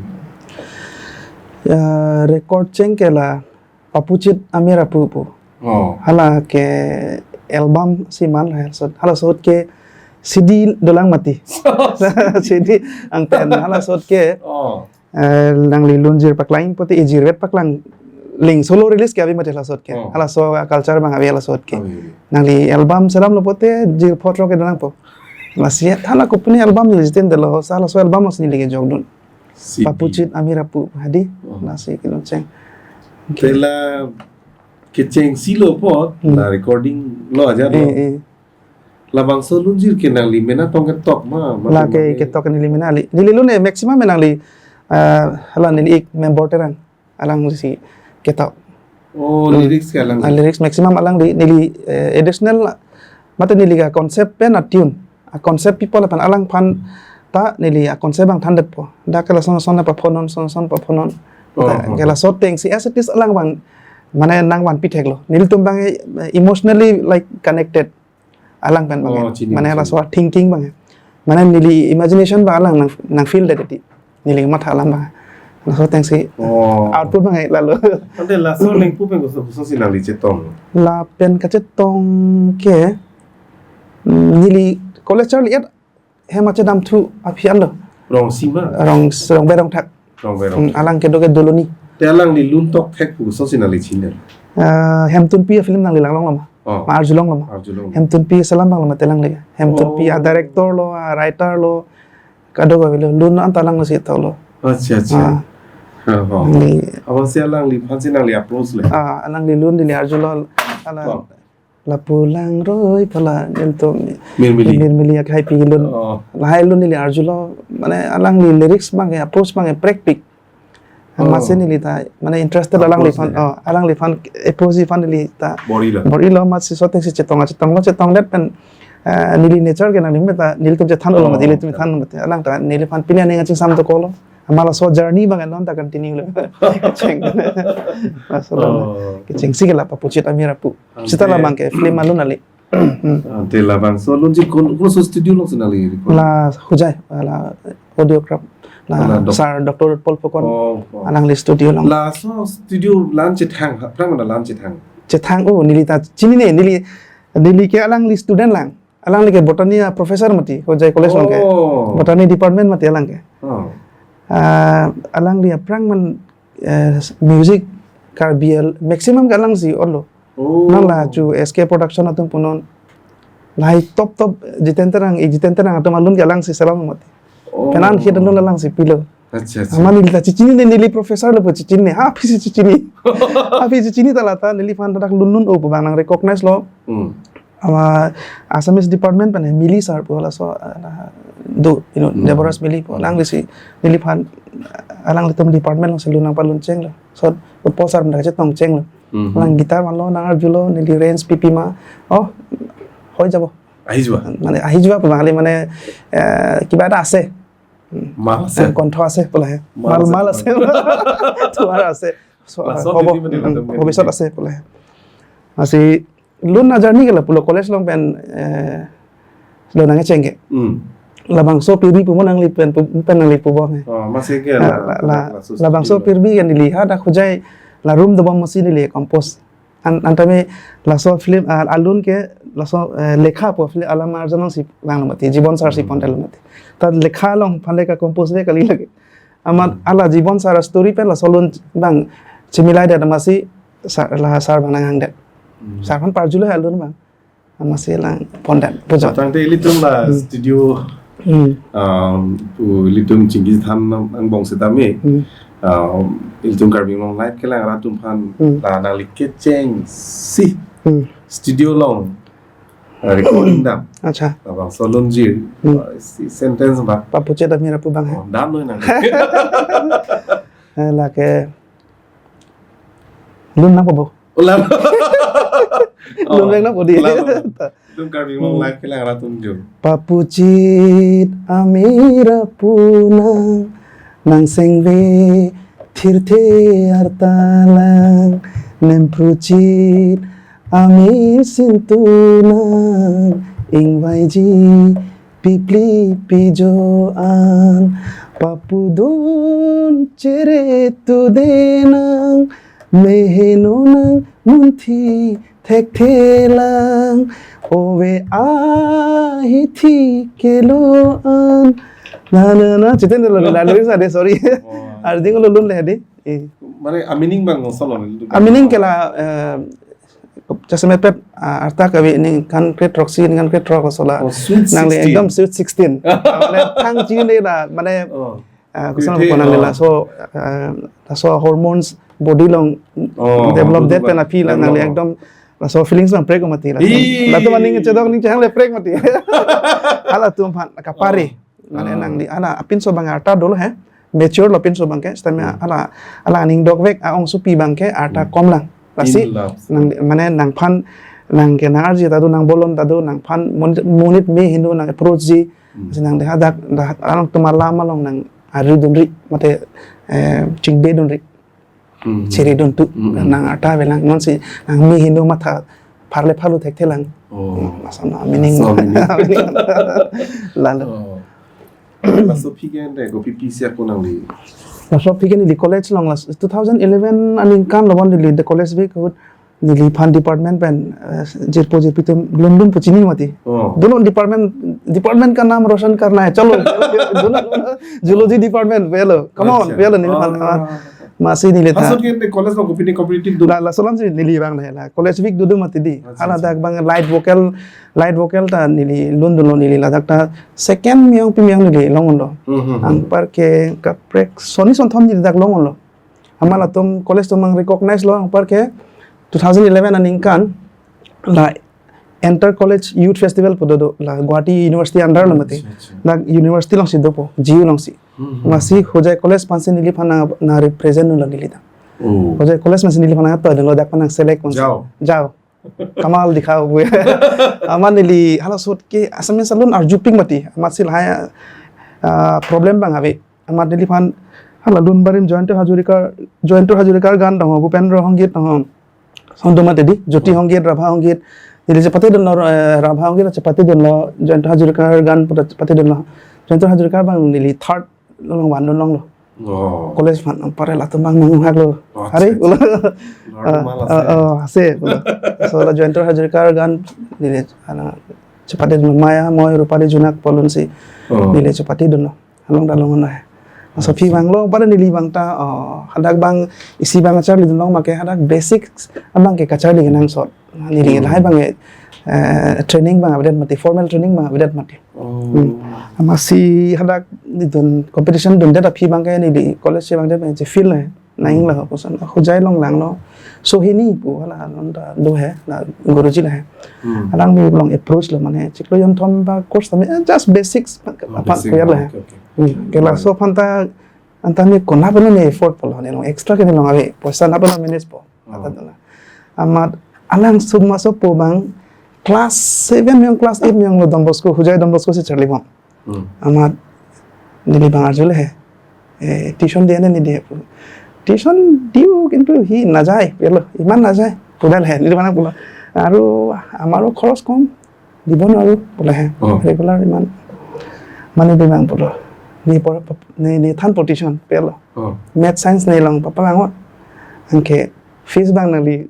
Ya, record cheng ke la Papuchit Amir apu pu. Oh. Hala ke album si man la halaso ahut. Halaso ahut ke C D dolang mati. C D angpen halaso ahut ke. Oh. Eh, nangli lunjir paklang pote ejirvet paklang, link solo release ke ave mati laso ahut ke. Oh. Halaso culture abang ave laso ahut ke. Ave, ave. Nangli album selamlo pote jir photro ke nangpo. Lasi hala kopine album neli jiten delo, sa laso album lasi neli kejokdun. C D. Papuchit Amir Apu hadi. Oh. Lasi keluncheng. Okay. Te la kechengsi lo apot, Hmm. la recording lo aja lo. Eh, eh. Labangso lunjir ke nangli mena tong ketok ma, ma La tong ke ma ke? Ketok neli mena li. Neli lun e maximum nangli, eh, hala neli ik member Terang alangsi ketok. Oh, Hmm. lyrics ke alang. Ah, lyrics maximum alangli, neli, eh, additional mate neli ke concept pen a tune. A concept people pen alangphan ta neli a concept abang thandetpo. Dak ke lason son paphonnon, son son paphonnon. Oh, Ta oh. Ke laso atengsi as it is alang abang mane nangvanpi theklo. Nelitum abang, eh, emotionally, like, connected. Alang pen abang. Oh, chini, Mane chini. Laso thinking abang. Mane neli imagination abang alang nang, nang feel det di. Neli matha alam abang. Laso atengsi Oh. output abang lalo. Ante laso ningpu pen koso koso si nangli chetong. Lapen kachetong ke, mm, neli college charli-et hem kachedamthu aphi anlo. Rongsi ma? Rong, Rongber Rongthak. Rongber Hmm, Rongthak. Alang kedo ke Doloni. Te alangli lun tokthek pu koso si nangli chini? Eh, Hemtunpi film nangli langlonglo ma? Oh. Ma arjulonglo ma? Arjulong. Hemtunpi selam abanglo mate alangli. Hemtunpi Oh. a director lo, a writer lo. Kadokave lo, lun anta alangsi toklo. Acha, acha. Ah. Oh, oh. Ni Abangsi alangliphan si nangli approach le? Ah, alangli lun neli arjulo, ala Oh. Lapu Langroi pu la nelitum Mirmili. Mirmili akhai pi lun. Oh. Lahai lun neli arjulo, mane alangli lyrics abang ke, approach abang ke prekpik. Oh. Amatsi neli ta, mane interested Approach alangliphan, le. Oh, alangliphan approach aphan neli ta. Bor-ilo. Bor-ilo amatsi laso atengsi chetong, chetonglo, chetongdet pen, eh, neli nature ke nangli meta, nelitum chethan ulo Oh, mati, nelitum okay. than mati. Alang ta, neliphan pini aning kachingsam dokoklo. Amat laso journey abang non ta continue lo. Kecheng. Laso abang. Oh. Kechengsi ke la Papuchit Amir Apu. Ante Sita labang ke film alun kali. Hmm. Ante labangso lunjir kon, koso studio along si nangli record? La Hojai, la Audiocraft. La Ala dok- Sir Doctor Paul Phukan. Oh, oh. Alangli studio along. Laso studio la-an chethang, aphrang mana la-an chethang? Chethang, oh, neli ta chinine, neli, neli ke alangli student lang. Alangli ke botany a professor mati, Hojai College along ke. Oh. Botany department mati alang ke. Oh. Ah, alangli aphrang man, eh, music Karbi al-, maximum ke alangsi olo. Oh. Nang la chu S K Production atum punon. Lahai top top Jiten Terang, eh, Jiten Terang atum alun ke alangsi selam mati. Oh. Pen an hit alun alangsi pilo. Acha, acha. Amat neli ta chechinine, neli professor lo pu chechinine. Ha, aphi si chechini. Ha, aphi chechini ta la ta, neliphan ta dak lunlun-o pu abang nang recognize lo. Hmm. Amat Assamese department pen Mili sir pu laso, ah, do, you know, Hmm. Deborah Mili pu. Hmm. Alanglisi neliphan, alanglitum department alongsi lun nangpalunchenglo. So, Utpal sir dak chetongchenglo. Hmm. Nang guitar vanlo, nang arjulo, neli range pipi ma. Oh, hoi jabo. Ahi jua. Mane, ahi jua pu abang kali mane, eh, kiba ta ase. Hmm. Mal ase. Eh, kontho ase pu la he. Mal Mal, ase. Mal ase. Tuar ase. So, Laso hobo. Didi mane Hmm, latum hobi sot mane. Ase pu la he. Amatsi lun a journey ke la pulo college along pen, eh, lun nangcheng ke. Hmm. Labangso pirbi pu mo nangli pen pu, pen nangli pu bom he. Oh, amatsi ke Ah, la, la, la, la, laso labangso studio. Pirbi ke neli hadak Hojai la room dobom amatsi neli compose. An, anta me laso film, ah, alun ke laso, eh, Lekha pu film alam arjulong si vanglo mati, Jibon sir si Hmm. pondet lo mati. Ta Lekha alongphan le ka-compose le kali lake. Amat Hmm. ala Jibon sir story pen laso alun abang chemilaidet amatsi sir, la sir abang nanghangdet. Hmm. Sir aphan parjulo alun abang. Amatsi lang pondet pujo. Tangte ilitum la Hmm. studio, Hmm. um, pu ilitum chingki than nang, nangbong setame. Hmm. Um, ilitum Karbi Anglong Live kelang arat atum aphan Hmm. la nangli kechengsi Hmm. studio along, uh, recording dam. Acha. Labangso lunjir. Hmm. Uh, isi sentence ba. Papuchit Amir Apu abang he. Oh, dam noi nang. Eh, lake lun nangpo bo. Oh, lalo. Lun Oh, vek nangpo di. Lalo. Ilitum Karbi Anglong Hmm. Live kelang arat atum jo. Papuchit Amir Apu nang, nang sengve thirthe arta lang, nemphuchit Amir sintu nang, ingvaiji piphli pijo an, papudun chere tude nang, meheno nang munthi thekthe lang, ove ahithi kelo an, Na na na, chiten lo la lyrics ade, sorry. Oh. Arding lo lun le ade. Eh. Mane a meaning bang solo ni. A meaning ke la, eh, jasemet pet, ah, arta kave ningkan kre-throksi, ningkan kre-throk laso la. Oh, Sweet Nangli sixteen. Ekdom Sweet sixteen. Mane thang chini la, mane, Oh. ah, kusan Kre-throksi, ko nangli oh. laso, ah, laso hormones body along Oh, develop hormone det pen ba. aphi la Develop. nangli ekdom laso feelings bang prek mati la. Ih. Latum aning chedok ning chehang le prek mati. Halatum aphan kapare. Oh. Mane Ah. nangli, hala apinso bang arta dolo he. Mature lo apinso bang ke, sitame Hmm. hala, hala aning dokvek a-ongsopi bang ke arta Hmm. kom lang. Lasi, In love. nang, mane nangphan, nang ke nang-arji ta do, nang bolon ta do, nangphan monit, monit me heno nang approach ji. Hmm. Lasi nangli hadak, dak, alangtum alam along nang ari dunri, mate, eh, chingde dunri. Hmm. Chiri dun tu, Hmm. nang arta avelang, non si, nang me heno matha, pharle pharlo thekthe lang. Oh. Hmm, laso na meaning. Laso meaning. Lalu. Oh. Laso aphi ke ante kopi pisi ako nangli. Laso aphi ke neli college along la two thousand eleven aningkan lo bon neli the college week ahut neliphan department pen, eh, jirpo jirpi atum lun lun pu chini mati. Oh. Dolo department, department ka naam roshan karna hai. Chalo. Dolo, dolo, zoology department, velo. Come on, Acha. velo neliphan. Ah. Ah, masi neli tha. Laso ke ante college along kopi ni competitive do. La, laso alam si neli bang la, la college week do do mati di. Acha, Hala acha. dak bang lead vocal, lead vocal ta neli lun dunlo neli ladak ta second me-ong pi me-ong neli long dunlo. Hmm, hmm, hmm. Anpar ke kaprek soni sonthom neli dak long dunlo. Amat latum college atum mang recognize lo anpar ke two thousand eleven aningkan la Inter College Youth Festival pu do do la Guwahati University under lo mati. Acha, acha. La university along si dopo, G U along si. Hmm, hmm. Masi Hojai College aphan si neliphan na, na represent dunlo neli ta. Oh. Hojai College aphan si neliphan na to dunlo dak aphan nang select aphan si. Jao. Jao. Kamal dikhao bu. Amat neli halaso ahut ke Assamese alun arjupik mati. Amat si lahai, ah, problem bang ave. Amat neliphan hala lun barim Jayanta Hazarika, Jayanta Hazarika gan tong ho, Bhupendra Sangit tong ho. Lason do mati di, Jyoti Sangit, Rabha Sangit. Neli chepate dunlo, eh, Rabha Sangit chepate dunlo, Jayanta Hazarika gan puta chepate dunlo. Jayanta Hazarika bang neli third along van dun longlo. Oh. College aphan pare latum bang nanghak lo. Oh, Are, acha, ulo. acha. Lord Ah, Mal ah, ase. ah, ase, ulo. So la Jayanta Hazarika gan neli, ala, chepate dunlo Maya, Moy, Rupali, Junak, Polun si. Oh. Neli chepate dunlo. Along ta long na. So aphi Acha. bang lo, pada neli bang ta, oh, hadak bang isi bang kacharli dun long make hadak basics abang ke kacharli kenangsot. Neli Hmm. lahai bang ke, eh, training bang avedet mati, formal training bang avedet mati. Oh. Hmm. Amat si hadak neli dun competition dundet aphi bang ke neli college si bang det bang si feel le. Nang Hmm. la koson, Hojai along lang lo. So hini pu hala non ta do he, la guruji la he. Hmm. Alang me along approach lo mane, chiklo jonthom ba course tame, eh, just basics, Oh, apa basic. kuya la he. Okay, okay. Hmm. Ke laso aphan ta, anta me konat pen me afford pulo, ne long extra ke ne long ave, poisa nat pen manage po. Oh. Ata dona. Amat alang sum maso po bang, class seven me-ong, class eight me-ong lo Don Bosco, Hojai Don Bosco si charli bom. Hmm. Amat neli bang arju le he. Eh, tuition diya ne neli diya pu. Tuition diu kintu hi najai, pelo, iman najai. Pudal he, neli bang pulo. Aru amaro khoros kom, dibo nwaru, pule he. Oh. Regular iman. Mane neli bang pulo. Ne por, ne, ne thanpo tuition, pelo. Oh. Math science ne long papa bang o. Anke fees bang nangli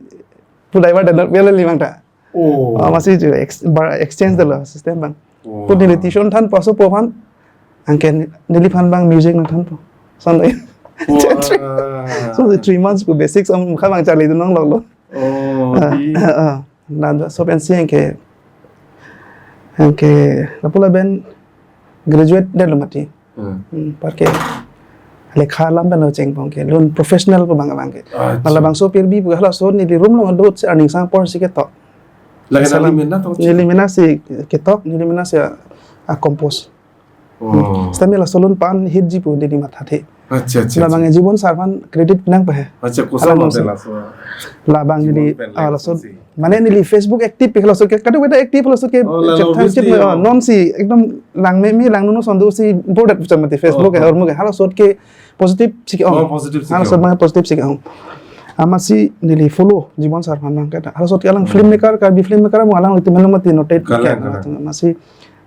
pudai ba dan pelo neli bang ta. Oh. Ah, masi ju ex-, bar exchange dolo system bang. Oh. Pu neli tuition thanpo aso po aphan. Anke neliphan bang music nangthanpo. Son lo. Wah. So the three months pu basics am kha bang charli dun long lo. Oh, Ah, di. ah, ah. Na do so pensi anke, anke lapu lapen graduate det lo mati. Hmm. Hmm, anpar ke lekha alam pen lo cheng pong ke, lun professional pu bang abang ke. Acha. Hala bangso pirbi pu halaso neli room along do si aning sang apor si ketok. Lake Asal nangli mena tong si? Neli mena si ketok, neli mena si a, a compose. Oh. Hmm. Sitame laso lun pan hit ji pu neli mathathe. Acha, acha, Labang acha. Jibon sir aphan credit nangpahe. Acha, koson Hala lo nonsi. Laso. Labang Jibon neli, pen ah, laso si. Mane neli Facebook active pi laso ke, kadokave ta active laso ke, Oh, la chat lo, time obviously, chat me, oh. oh, non si, ekdom lang me, me lang nono son do si, board at pucham mati, Facebook Oh, ke, oh. or mo ke, halaso ahut ke positive si ke, Oh, oh. positive si Halaso ke, ahut oh. bang positive si ke, oh. Amat si neli follow, Jibon sir aphan bang ke ta. Halaso ahut ke alang Hmm. filmmaker, Karbi filmmaker, mo alang lo temen lo mati noted Kalang, ke, kalang. Amat si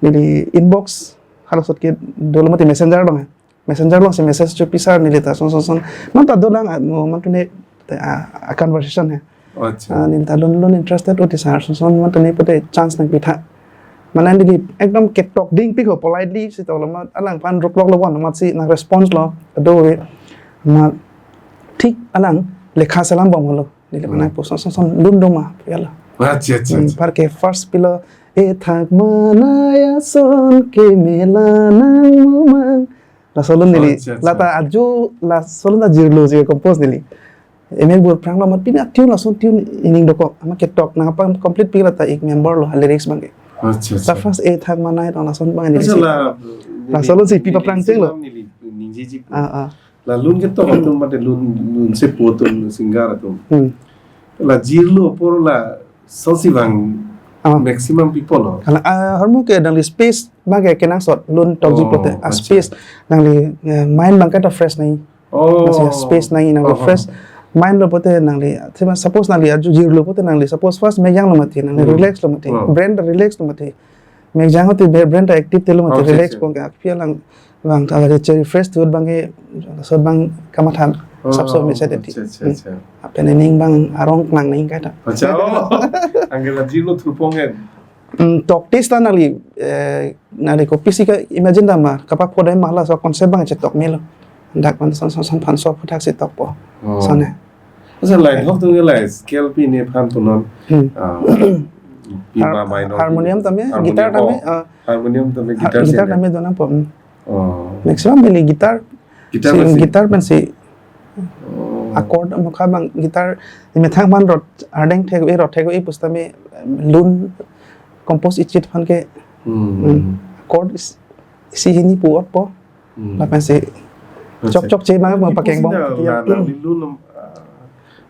neli inbox, halaso ahut ke dolo mati messenger bang. Messenger along si message chopi sir neli ta son son son. Non ta dolang, ah, mo man tune, ah, ah, conversation he. Acha. Ah, neli ta lun lun interested oti sir son son man tune pute chance nangpitha. Mane neli ekdom ketok dingpik ho, politely si toklo, amat alangphan rukloklo bon, amatsi nang response lo, ado ve. Amat thik alang lekha selam bom holo. Neli Hmm. mane pu son son son lun doma, ya lo. Acha, acha, Hmm, acha. Par ke first pilo, "E thak manai ason ke mela nang mumang." Laso lun neli. Acha, acha. Lata aju laso lun ta jirlo je compose neli. Emel bur prang lo amat pini a-tune lason tune ining dokok. Amat ketok nang apa complete pi lata ik member lo lyrics abang ke. Acha, acha. Sa first "E thak manai" tong lason abang neli Acha si. La, Laso lun si pi neli paprang cheng lo. Neli, neli ningjeji. Ah, ah. La lun ketok atum mate lun, lun sepo atum singer atum. Hmm. La jirlo apor lason si vang Ah. maximum people lo. Kalang, ah, hormu ke nangli space abang ke kenangsot lun tokji Oh, pulote. Ah, acha. Space nangli, eh, mind abang ke ta fresh nangji. Oh. Masi space nangji nang Oh, oh. fresh mind lo pulote nangli. Thima suppose nangli aju jirlo pulote nangli. Suppose first mejang lo mati, nangli Hmm. relax lo mati. Oh. Brain ta relax lo mati. Mejang lo te bre-, brain ta active te lo mati, Oh, relax acha, acha. pon ke aphi alang abang ta lagi cheri fresh tu abang ke, so abang kamatha Oh, sapso mesa deti. acha, acha, Hmm. acha. Apen ining abang arong klang nangji kaita. Acha, oh. Anke la jirlo thurpong en. Hmm, tok tis ta nangli, eh, nangli kopisi ke imagine dam ma, kapaphodai ma laso concept abang chetok melo. Dak man son son son phan so phuthak si tokpo. Oh. Sone. Acha, lai thok tung lai scale pi nephan punon. Hmm. Ah, pi Har-, ma minor harmonium tame, harmonium, guitar tame, oh, ah, harmonium tame, ha-, guitar guitar sene. tame do nangpo. Hmm. Oh. Maximum beli guitar. Guitar Si, pensi. guitar pensi. Oh. Accord mukha abang guitar methang man rot ardeng thek e rot thek e pusitame lun compose ichit aphan ke. Hmm. Hmm. Chord is-, isi hini puot po. Hmm. Lapensi Acha. chok chok che ma ma Ipusi pakeng bom na, dia. na, na, Hmm. neli lun, ah,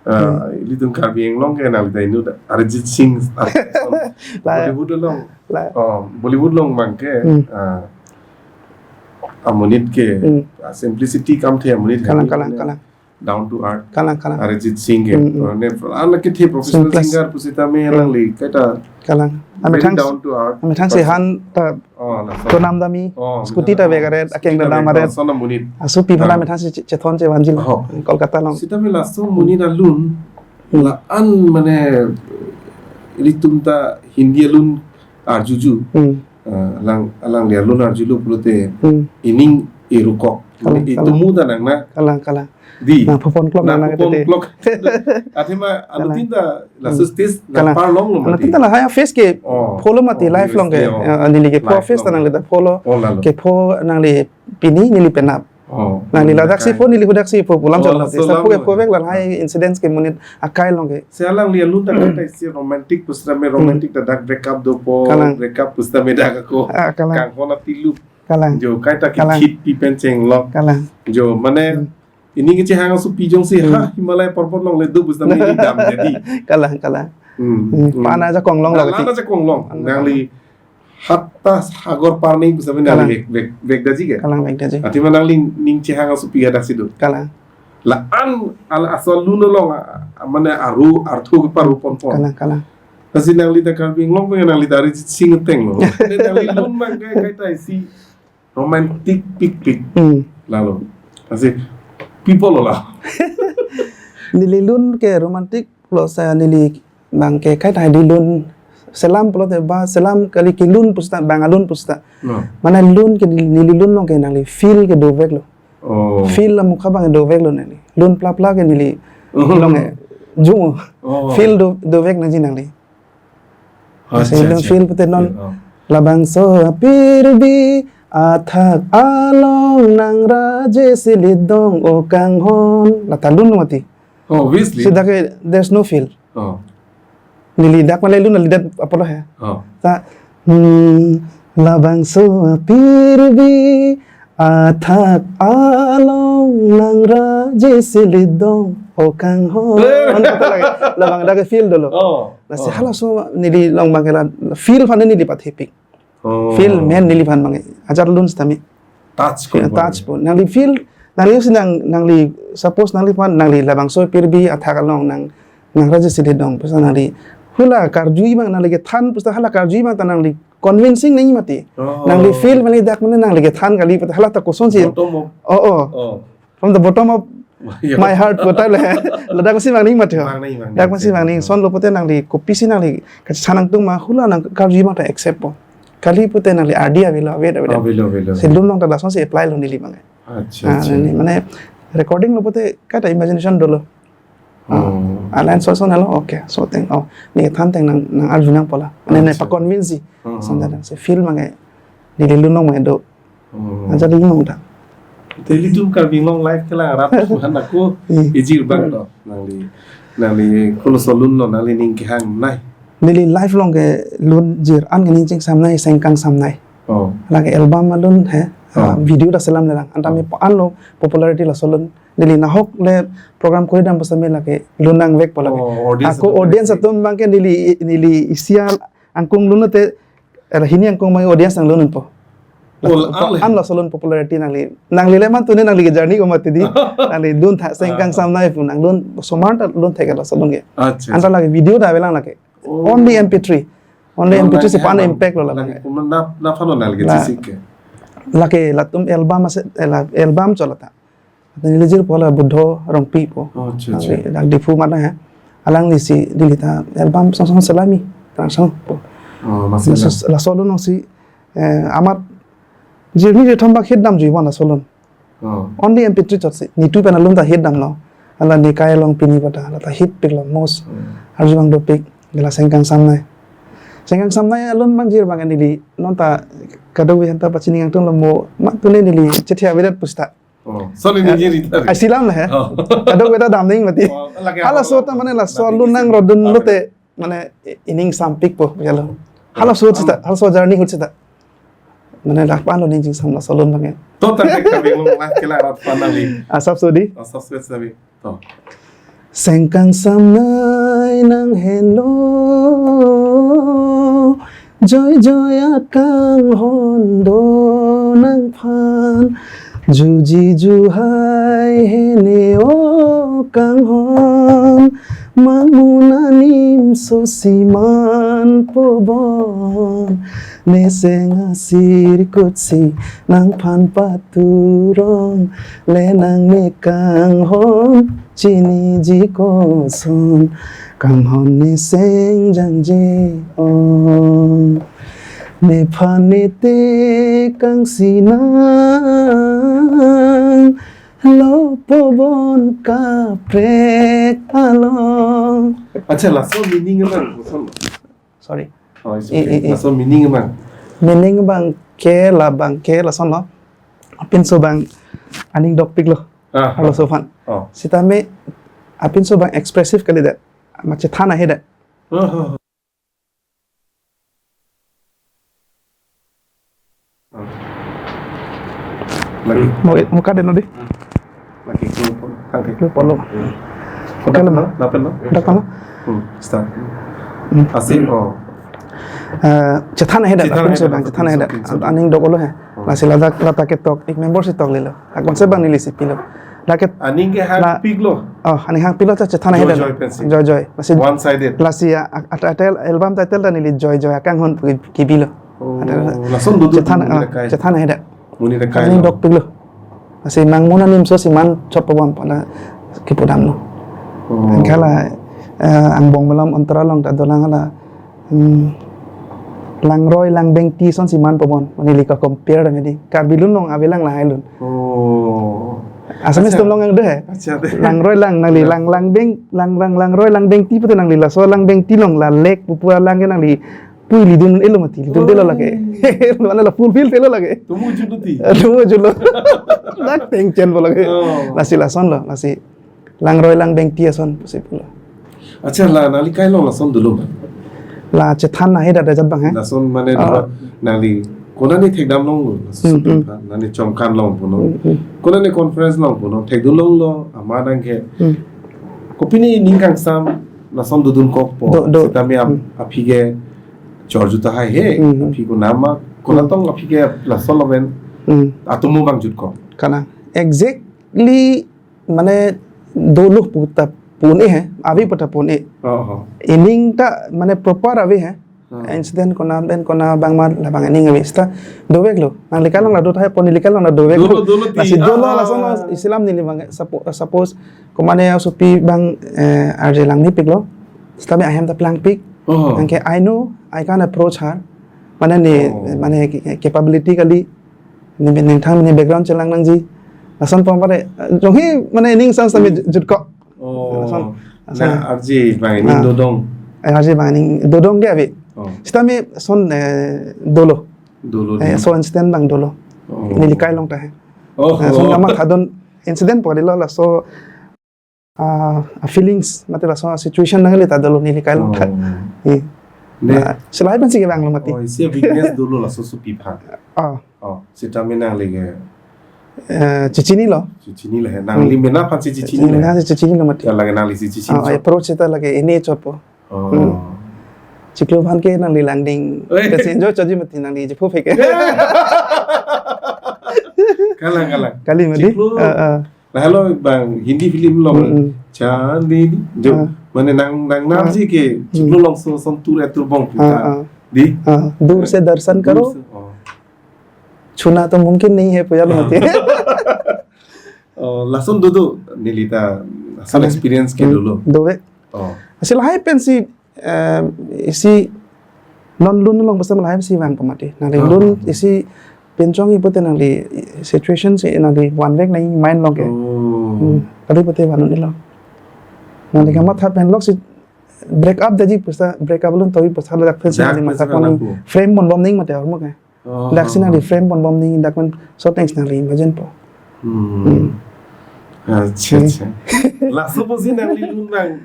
ah, Hmm. ilitum Karbi Anglong ke nangli ta inut Arijit Singh, ah, La, Bollywood along. la. Oh, Bollywood along abang ke, Hmm. ah, amonit ke, Hmm. ah, simplicity kam the amonit Kalang, ke kalang, mane kalang. down to earth. Kalang, kalang. Arijit Singh ke. Hmm, hmm. Mane, an ke the professional Simplest. singer pusitame Hmm. alangli kaita Kalang. Very Amethang, down to earth amethang person. sehan ta Oh, laso. tonam dami, Oh, scooty ta amethang vek aret, scooty akeng ta dam vek aret. laso amonit. Aso pi phan Ah. amethang si che-, chethon chevanji lo. Oh. Kolkata along. Sitame laso amonit alun, Hmm. la-an mane ilitum ta Hindi alun arjuju. Hmm. Ah, alang, alangli alun arjulo pulote Hmm. ining irukok. Mane Kalang, kalang. itumu ta nang na. Kalang, kalang. Di. Nang phopon klok nang nang na phopon tete. klok. Athema Kalang. anutin ta laso Hmm. stage nang Kalang. parlong lo mati. Anutin ta lahai face ke Oh, pho lo mati, oh, live along ke. stage, oh. Eh, neli ke pho Live face ta long. nangli ta pho lo. Oh, lalo. Ke pho nangli pini neli penap. Oh, Nangli nangli ladak si akai. pho, neli hadak si pho, pu alam Oh, chot laso mati. Sa alam pho ke lo. pho vek la lahai incidents ke monit akai along ke. Si alangli alun ta kaita isi romantic pusitame Hmm. romantic ta dak break up dopo, Kalang. break up pusitame dak ako. Ah, kalang. Kanghon atilu. Kalang. Jo, kaita Kalang. kithit pi pen chenglok. Kalang. Jo, mane, Hmm. ini kechehang asopi jongsi, Hmm. ha, Himalaya porpot along le do pusitame ili dam jadi. Kalang, kalang. Hmm. Hmm. Hmm. Pana ajakong along La, lagi. lana ajakong along. Kalang. Nangli hatta sagor par nangji pusitame Kalang. nangli vek, vek, vekdetji ke. Kalang vekdetji. Athema nangli ning chehang asopi hadak si do. Kalang. La-an ala asal lun along, ah, mane aru arthu ke paru ponpon. Kalang, kalang. Lasi nangli ta Karbi Anglong pen nangli ta Arijit Singh ateng lo. Nangli lun abang ke kaita isi romantic pikpik. Hmm. Lalo. Lasi people lo la. Neli lun ke romantic lo sa neli abang ke kaita di lun selam pulote ba selam kali kelun pusita abang alun pusita. No. Mane lun ke neli, neli lun along ke nangli feel ke dovek lo. Oh. Feel la mukha abang dovek lo neli. Lun plapla ke neli Oh. along ke jung. Oh. Feel do, dovek nangji nangli. Acha, Lun acha. feel pulote non Yeah, oh. labangso apirbi athak along nang raje silidong o kanghon. Lata lun mati. Oh, obviously. Sita ke there's no feel. Oh. Neli dak mane lun neli dat apolo he. Oh. Ta, hmm, labangso apirbi athak along nang raje silidong o kanghon. Eh. Kata lagi. Labang dak feel dolo. Oh. Lasi Oh. halaso neli along abang ke la feel aphan neli pathepik. Oh. Feel main neliphan abang ke. Ajar lun sitame. Touch Feel ko touch abang. po. Nangli feel, nangli si nang, nangli suppose nangliphan, nangli labangso apirbi athak along nang, nang raje silidong. Pusita nangli hula karjui abang nangli kethan, pusita hala karjui abang ta nangli convincing nangji mati. Oh. Nangli feel mane dak mane nangli kethan kali, pusita hala ta kosonsi. Bottom up. Oh, oh. Oh. From the bottom of Yeah. my heart, puta le. Ladak si abang nangji mati. Abang nangji, abang nangji. Dak si abang nangji. Son lo pulote nangli kopisi nangli kachanang tung ma hula nang karjui abang ta accept po. kali pute nangli R D avelo, ave, ave. Avelo, avelo. Si lun along ta lasonsi apply lo neli abang ke. Acha, Ah, acha. Neli mane recording lo pute kaita imagination dolo. Ah, Oh. Alan so so nalo, okay. So teng, oh, ne than teng nang, nang arju nangpo la. Mane ne Acha. pa-convince si. Oh, Sanja oh. dang si film abang ke neli lun along abang ke do. Oh. Aja di nong ta. Te ilitum Karbi Anglong life kelang arat pu han ako Hmm. ijir abang to. Nangli, nangli kolo so lun lo, nangli ning kehang nai. Neli life along ke lun jir an ke ning chingsam nai, sengkangsam nai. Oh. Lake album alun he, Oh. ah, video ta selam le lang. Anta Oh. me po-an lo popularity laso alun. Neli nahok le program kori dam pu setame lake lun nangvekpo lake. Oh, audience Ako atum audience nangsi. atum abang ke neli, neli isi akung lun te, eh, hini akung abang audience nanglun po. Oh, Lake la-, po-an laso alun popularity nangli. Nangli le man tuni nangli ke journey ko mati di. Nangli lun tha, sengkangsam nai pu nanglun osomar ta lun thek laso alun ke. Acha, Anta acha. lake video ta avelang lake. Oh. Only M P three. Only Lun M P three nang si pan kehang impact lo lang lang. ke. Kuma na, na phano nangli ke La- chisik ke. Lake latum album ase, eh, la album cholata. Neli jirpo la Buddho Rongpi po. Oh, acha, acha. Lake dak Diphu mata he. Alangli si Delhi ta album song song selami. Tang song po. Oh, masih Laso, lah. laso alun si, eh, amat jirni jirthom bak hit damjuipon laso alun. Oh. Only M P three chot si. Nitu pen alun ta hit damlo. Hala Nekai Along Pini Pata, la ta hitpiklo most. Hmm. Arju abang dopik, la sengkangsam nai. Sengkangsam nai alun abang jir abang neli, non ta kadokave aphanta pachini nangtun lo mo, ma tuni neli chethi avedet pusita. Oh, so neli Eh, jir ita. Ai selam la he. Oh. Kadokave ta dam ning mati. Oh, lake Hala apa, so ta apa? mane laso Lake alun isi. nangrodun Apa? lote, mane i-, ining sampik po, ya lo. Hala Oh. so sita, hala so journey hut sita. Mane dak pan lo ning chingsam laso alun abang ke. To ta mek Karbi Anglong life kelang arat aphan nangli. Asap sodi. Asap sodi sabi. To. Sengkangsam nai nang henlo, joi joi akanghon do nangphan, juji juhai hene o kanghon, mangmun animso si man pobon, neseng asirkut si nangphan paturong, le nang ne kanghon chiniji koson, kanghon neseng jangje ong. Nephan netekang si nanglo pobon kaprek along. Acha, laso meaning abang, laso. Sorry. Oh, it's Eh, okay. eh, eh. Laso meaning abang. Meaning abang ke la abang ke lason lo. Apinso abang aning dokpiklo. Ah. Halaso aphan. Oh. Setame apinso abang expressive kalidet. Amat chethan ahedet. Oh, oh, oh. Lagi. Mo, mo kaden no di. Lagi ko, ko, kangke. Ko polo. Ko Oke, dak lemah. Lo, dak lo. Dak lo. Hmm, start. Hmm. Asik, oh. Eh, chethan ahedet, Chethan apinso ahedet, abang, chethan apinso, ahedet. apinso. Aning doklo he. Oh. Lasi ladak, ladak ketok, ik member si toklelo. Akon si abang neli si pilo. Laket Aning ke la- hangpiklo. Oh, aning hangpiklo ta chethan Joi ahedet. Joi pensi. Joi Joi. Lasi One sided. Lasi ya, a-, a-, title, album title ta neli Joi Joi akanghon pu kipilo. Oh, Ada, lason duduk chethan, muni ah, dekai. chethan ahedet. Muni dekai Aning lo. dokpiklo. Lasi mangmun animso si man chot pobon pu la kipu damlo. Oh. Angkala, eh, angbong malom antara along ta dolang hala. Hmm. Langroi langbengti ason si man pobon. Neli ka compare dam di. Karbi alun along avelang lahai alun. Oh. Assamese Acha. atum along ang deh. Acha, deh. Langroi lang nangli Ya. lang langbeng lang lang langroi langbengti pute nangli laso langbengti along la lake pupu alang ke nangli pui lidun elo mati, lidun delo lake. Oh. Mana la fulfill telo lake. Tumu junuti. Tumu julo. Dak tengchen po lake. Oh. Lasi lason lo, lasi langroi langbengti ason pusi pulo. Acha, la nangli kai along lason dolo ma? La chethan ahedet ajat abang he. Lason mane Oh. dolo nangli konane thekdam longlo, Hmm, supri hmm. phan, nangli chomkan long puno. Hmm, hmm. Konane conference long puno, thekdun longlo, amat nang ke. Hmm. Kopine ning kangsam lason dodun kokpo. Do, do. Setame ap-, Hmm. aphi ke chorju tahai he, Hmm, hmm. aphi konat ma, konat Hmm. tong aphi ke lason lo pen, Hmm. atomo abang jutkok. Kana exactly mane dolo pu ta pu-un-e he, ave pu ta pu-un-e. Oh, oh. Ining ta mane proper ave he. Oh. Incident konat pen konat abang ma labang ining ave seta doveklo. Nangli kai along la do tahai po, neli kai along la doveklo. Dolo, dolo ti. Lasi dolo Ah. lason lo isi alam neli abang suppo-, suppose komane asopi abang, eh, arje lang mepiklo. Setame ahem ta plangpik. Oh. Anke I know I can approach her. Mane ne, oh, mane capability kali, ne, ne thang ne background chelang nangji. Lason pon pare, jonghi mane ning sam sami jutkok. Oh. Lason, lason. Na R J bang ning, ah, dodong. Eh, R J bang ning dodong ke abi. Oh. Sitame son, eh, dolo. Dolo. Eh, di. So incident bang dolo. Oh. Neli kai along ta he. Oh. Eh, son kamatha don incident pori lo laso, ah, feelings mate laso situation nangli ta dolo neli kai along ta. Oh. Eh. Ne. Ah, si lahai pensi kevanglo mati. Oh, isi weakness dolo laso supi pha. Ah. Oh, sitame nangli ke. Eh, chechinilo. Chechinilo he. Nangli, hmm, mena aphan si chechinilo he. Mena si chechinilo mati. Ya lagi nangli si chechinilo. Ah, approach ta lagi ini chotpo. Oh. Hmm. Chiklo aphan ke nangli langding. Eh. Pensi enjoy chotji mati nangli jepho pheke. Kalang, kalang. Kali mati. Chiklo. Ah, ah. Lahelo bang Hindi film along, hmm, hmm, Chandni, jo, ah, mane nang, nang nam, ah, si ke, hmm, chiklo along so, son tur atur bong, ah, ah, di? Ah, dur se darshan karo, dur se, oh, chuna to mumkin nahi hai, puya lo mati. Oh, lason dodo, neli ta, lason, kalang, experience ke, hmm, dolo. Dove. Oh. Asi lahai pensi, eh, isi non lun along basta lahai si vangpo mati. Nangli, ah, lun, ah, ah, isi pinchongji pute nangli situation si nangli vanvek nangji mind along ke. Oh. Hmm. Kali pute van un-elo. Nangli, hmm, kamatha pen lok si break up daji pusa, break up alun tobi pusa ladak pensi, dak nangli pensi matha pon, nangpo, frame ponbom nangji mati ahormu ke. Oh. Dak si nangli frame ponbom nangji, dak pen so things nangli imagine po. Hmm. Hmm. Acha, hmm, acha. Laso pusi nangli lun bang,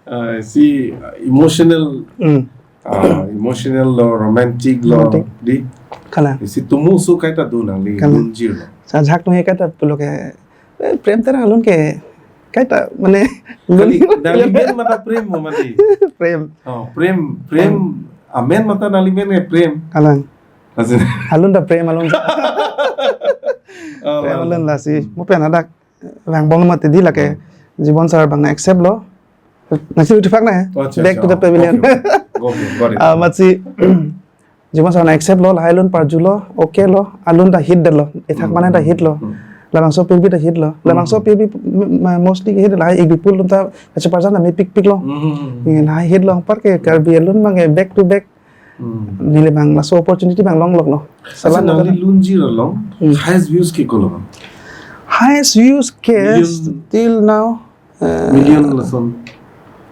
ah, si, ah, emotional, hmm, ah, emotional lo, romantic lo, romantic, di? Kalang. Si tumu so kaita do nangli, kalang, lunjir lo. Sa jak tung kaita pulo ke, eh, prem tera lun ke, kaita, mane, kali, lun, nangli men mata prem mo mati. Prem. Oh, prem, prem, hmm, amen mata nangli men ke prem. Kalang. Lasi. Alun ta prem alun. Oh, prem alun lasi. Mo pen hadak vangbom mati di lake. Hmm. Jibon sir bang na accept lo. Nasi uthi phak na he. Oh, acha, back to, acha, the pavilion. Okay, okay. Got it. Ah, masi. Jibon sir na accept lo, lahai lun parju lo, okay lo, alun ta hit det lo. Ethak, hmm, mane ta hit lo. Hmm. Labangso pirbi ta hit lo. Hmm. Labangso pirbi, m-, m-, mostly hit lahai ik bipul lun ta kacheparjan na mepik pik lo. Hmm. Lahai hit lo, anpar ke Karbi alun bang ke back to back. Hmm. Neli bang laso opportunity bang longlok lo. Acha, salam nangli longlok. Lunjir along, hmm, highest views ke kolo bang? Highest views ke, million, till now, eh, million lason.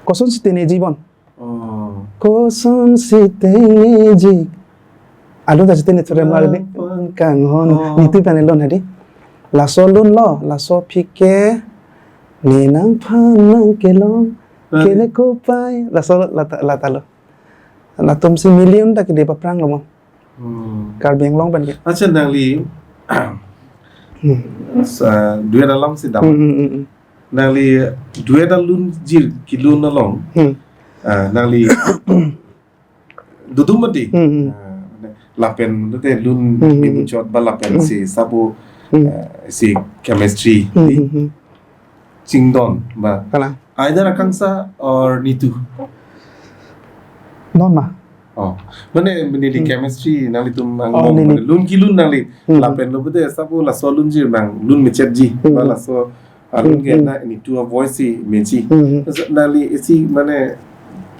Kosonsi Tengneji bon. Oh. Kosonsi Tengneji. Alun ta si tengneji thore mar ni. Apa? Kanghon. Oh. Nitu pen lon hadi. Laso lun lo, laso aphi ke, ne nangphan nangkelong, eh, kene kopai. Laso lata, lata lo. Latum si million ta kede paprang lo mo. Hmm. Karbi Anglong pen ke. Acha, nangli, hmm, sa, duet alam si dam. Hmm, hmm, hmm, hmm. Nangli duet alunjir kelun along. Hmm. Ah, nangli dodun mati. Hmm, hmm. Ah, lapen te lun, hmm, hmm, dimuchot ba lapen, hmm, si sabo, hmm, ah, si chemistry, hmm, di, hmm, hmm, chingdon ba. Kalang. Either Akangsha or Nitu? Non ma? Oh, mane, mane di, hmm, chemistry nanglitum ang, oh, mong, neli, mane lun kelun nangli. Hmm. Lapen lo bede sabo laso alunjir nang lun mechetji. Hmm. Ba laso alun, hmm, ke, hmm, na Nitu a-voice si meji. Hmm. Laso nangli isi mane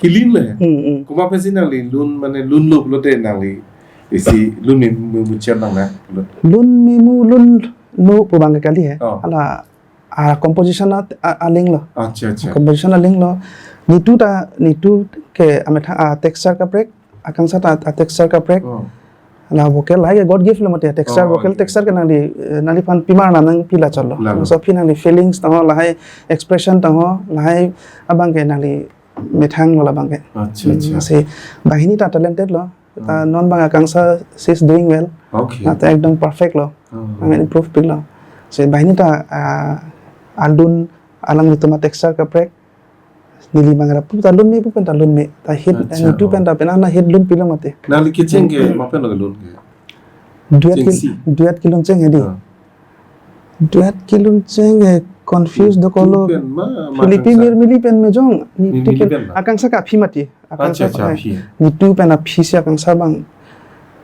kelin le. Hmm, hmm. Komat pensi nangli lun mane lun lo pulote nangli isi lun me, me, muchet nang na lo. Lun memu lun lo pu bang ke kali he. Oh. Hala a-composition a, a, aling lo. Acha, acha. Composition aling lo. Nitu ta, Nitu ke amethang a-texture kaprek, Akangsha ta a-texture kaprek. Oh. La vocal lahai ke God gift lo mati, texture, oh, vocal, okay, texture ke nangli, eh, nangliphan pima nang nangpi la chot lo. Lalo. So aphi nangli feelings tangho, lahai expression tangho, lahai abang ke nangli methang lo labang ke. Acha, acha. Hmm, si banghini ta talented lo. Ta, hmm, non bang Akangsha, she is doing well. Okay. Na ta ekdom perfect lo. Hmm. Nang improve pik lo. Si banghini ta, ah, alun alanglitum a-texture kaprek. Neli bang rapu ta lun me pu pen ta lun me. Ta hit, acha, Nitu pen ta pen ana hit lun pilo mati. Nangli kecheng ke, hmm, ma pen lo lun ke? Duet, cheng ke, si, duet kelun cheng hedi. Ah. Duet kelun cheng, eh, confuse, nitu, dokolo. Pen ma, ma Philippi Akangsha? Mirmili pen mejong. Nitu, Mirmili pen, pen ma? Akangsha ke aphi mati. Akangsha, acha, acha, eh, aphi. Nitu pen aphi si Akangsha bang.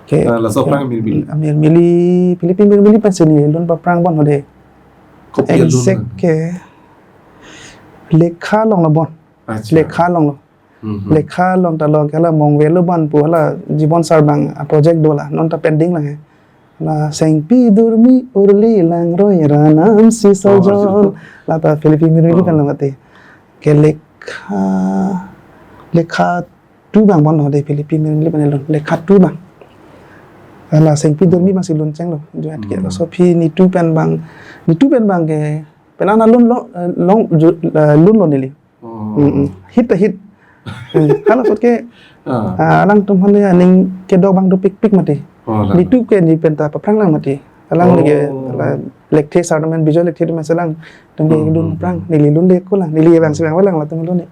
Ke, ah, laso ke, aphrang Mirmili. Ah, Mirmili, Philippi Mirmili pensi neli lun paprang bon hode. Kopi alun? Exact ke Lekha along lo bon. Acha. Lekha along lo. Mhm. Lekha along ta along ke hala Mongvelu Ban pu hala Jibon sar abang a project do la, non ta pending lang he. La Sengpi Durmi Urli Langroi Ranam Si Oh, Sojon. Arjun. La ta Philippine Mirin Oh. Pen lo mati. Ke lekha, lekha two abang bon lo de Philippine Mirin Pen lo. Lekha two abang. La Sengpi Durmi abang si lun cheng lo. Duet ke Hmm. laso aphi nitum pen abang, nitum pen abang ke pen ana lun lo, eh, long, ju-, eh, lun lo neli. Oh. Mm-mm. Hit ta hit. Hmm. Hala sot ke, Ah. ah, alangtum aphan aning kedok abang dopikpik mati. Oh, la. Nitum ke ne pen ta paphrang lang mati. Alang Oh. lake, la, Lekthe sar atum pen, Bijoy Lekthe atum pen si alangtum ke Hmm, lun hmm, phrang, hmm. neli lun le ko lang, neli abang si abang lang latum lun ne.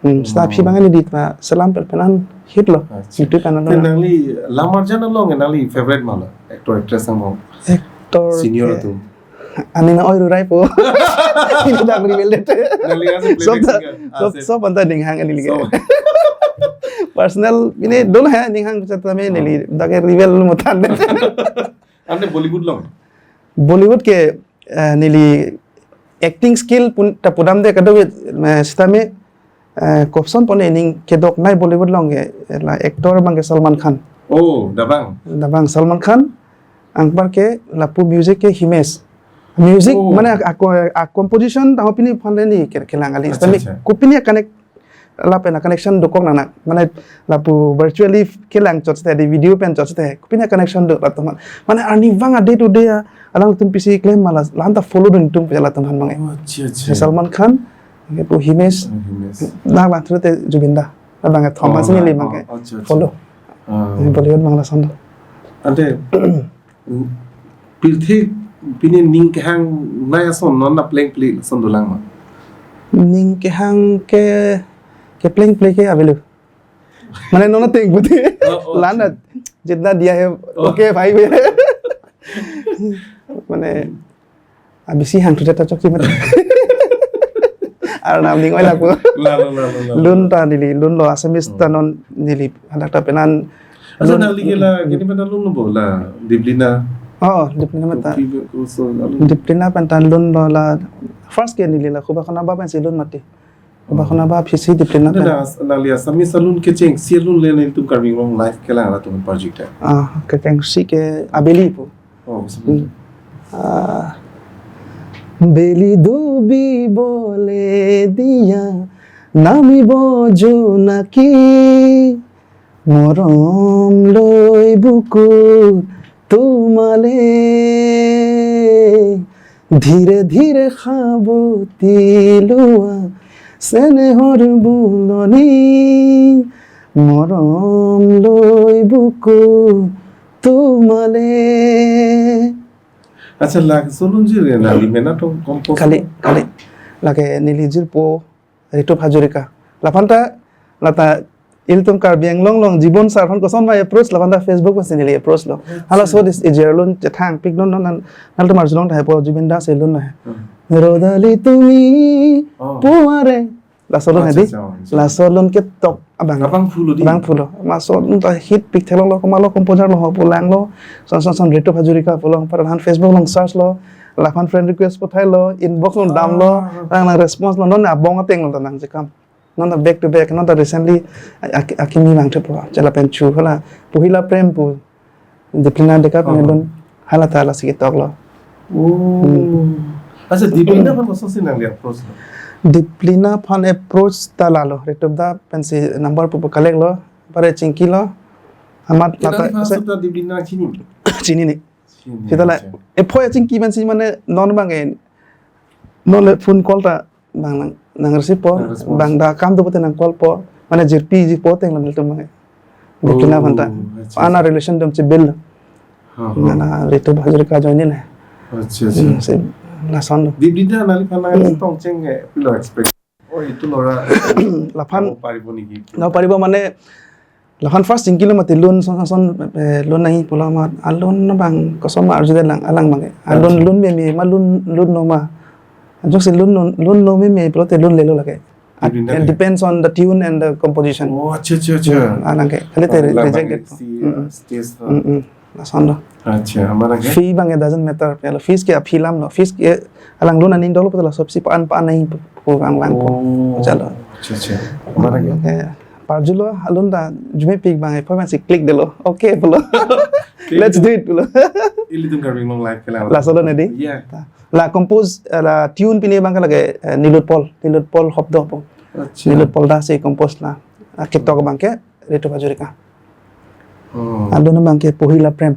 Hmm, seta aphi Hmm. abang ne di pa selam per penan hit lo. Acha. Nitum pen Te lun. Nangli lam arjan along nangli favorite ma lo? Actor, actress angbong? Actor Senior ke atum. Ani na oi rurai po. Ini dak reveal det. Nangli kan si Sob playback ta, singer. Ah, sob, sip. Sob anta ninghang ani lagi. Sob. Personal, ini dolo ha ninghang kachat tame Hmm. neli dak reveal mutan det. Ante Bollywood along? Bollywood ke, eh, neli acting skill pun ta pudam de kadokave, eh, sitame, eh, koson pon aning kedok nei Bollywood along ke, eh, la actor abang ke Salman Khan. Oh, Dabangg. Dabangg Salman Khan. Anpar ke lapu music ke Himesh. Music Oh. mane a, a, a composition ta hopini aphan le ne ke, kelang kali. Acha, Sitame acha. kopini connect lapen a connection dokok nang nang. Mane lapu virtually kelang chot te, di video pen chot te. Kopini connection do latum aphan. Mane arnivang a day to day a, alangtum pisi klem ma la, la-an ta follow dun tum pu latum aphan abang. Oh, acha, acha. Si Salman Khan, ke pu Himesh, Oh, Himesh. Nang abang through te Zubeen da. Abang ke Thomas Oh, ni le oh, abang ke oh, acha, acha. Follow. Ah. Bollywood abang lason do. Ante, pirthe pine ning kehang nei ason non na plengple ason dolang ma? Ning kehang ke, ke plengple ke avelo. Mane non ateng pute. Oh, oh, Lana, acha. Jitna diya hai, Oh. okay, bhai, bhai. Mane, abisi hang tu jata chokji mati. Arnam ning oi lapu. La, la, la, la, la. Lun ta neli, lun lo Assamese Hmm. ta non neli, hadak ta penan Acha, lun, nangli ke la, hmm. kini pen ta lun lo bo la, Diplina. Oh, Diplina pen ta. Kopi be ko so la lun. Diplina pen ta lun lo la, first ke neli la, Khubakhona Ba pen si lun mati. Khubakhona Ba aphi si Diplina Ante pen. Na as-, nangli Assamese alun kechengsi alun le nelitum Karbi Anglong live kelang latum project ta. Ah, kechengsi ke Abeli pu. Oh, Hmm. Ah, beli dubi bole diya, namibo junaki, morom loi bukur tumale. Dhire dhire khabo tilua, senehor buloni, morom loi bukur tumale. Acha, la solun ji re nangli mena tong compose Kali, lo? Kali. Lake neli jirpo Ritup Hazarika. Laphan ta, lata ilitum Karbi Anglong along Jibon sar aphan koson ma approach, laphan ta Facebook pensi neli approach lo. Acha. Halaso this is your lun chethang pik non non nan, nangtum arjulong ta hepo Zubeen da si lun na he. Hmm. Rodali tumi Oh. puare. Laso lun Acha, hedi. Acha, acha. Laso lun ketok abang. Abang phulo di. Abang phulo. Laso lun ta hit pik theklong lo, komat lo composer lo ho pulang lo. Son son son Ritup Hazarika pulang, para han Facebook along search lo. Laphan friend request pathai lo, inbox along dam lo. Ah. Nang nang response lo, non abang ateng lo ta nangchekam. Non ta back to back, non ta recently a-, a-, akimi vangthupo. Chala pen chu hala. Pohila Prem pu. Diplina Deka pen Oh. lun hala ta lasi ketok lo. Oh. Hmm. Acha, Diplina aphan kosonsi nangli approach lo? Diplina aphan approach ta lalo. Ritup da pensi number pupu collect lo. Pare chingki lo. Amat Kena lata di first se- ta Diplina chini? Chini ni. Chini, Sita la, acha. Ephoi chingki pensi mane non abang ke. Non le phone call ta abang nang, nang receive po, Nang response. Abang da kam do pute nang call po, mane jirpi ji po teng lam tum mangai. Diplina Oh, aphan ta. Acha, Ana acha. relation dam chibil. Ha, ha. Nana Ritup Hazarika join ni le. Acha, acha. Hmm, si lason lo. Diplina nangliphan Hmm. tong cheng eh, pilo expect. Oh, itu lora. Laphan. Oh, paribo niki. No paribo mane Laphan first chingki lo mati lun son son, eh, lun nangji pulo amat alun abang koson ma arju det lang alang abang ke. Alun Acha. Lun meme ma lun lun no ma. Jongsi lun no, lun no meme pulote lun lelo lake. Lun lelo. It depends on the tune and the composition. Oh, acha, acha, acha. Hmm, alang ke. Kali te Ah, re-, lang reject abang det. Si, Mm-mm. ah, stage to. Mm-mm. Lason do. Acha, amat ke? Fee abang ke doesn't matter. Kalau fees ke aphi alam lo. Fees ke alang lun aning dolo pulo, laso si pa-an pa-an nai pu, pu bang lang po. Oh. Jalo. Acha, acha. Amat ke? Oke. Parjulo, alun ta arjumepik abang, eh, point si click detlo. Oke pulo. Let's do it pulo. Ilitum Karbi Anglong Live ke la. Laso lo nedi? Iya. La compose, eh, la tune pini abang ke lake, eh, Nilotpol, Nilotpol Hobdo po. Acha. Nilotpol Das si compose la. Ah, ketok abang ke Ritu Hazarika. Oh. Alun abang ke Pohila Prem.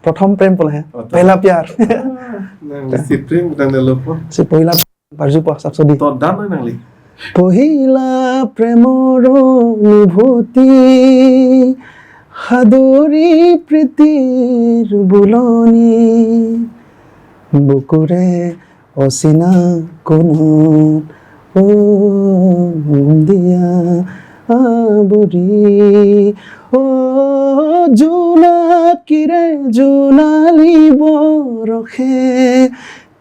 Prothom prem pulo he. Oh, to. Pehla pyar. Ah, nangli si prem tang detlo po. Si pohila parju po, sap sodi. To dan nangli. Pohila premor onubhuti, hadori pritir buloni, bukure osina kunun, o dia aburi, o junakire junali borokhe,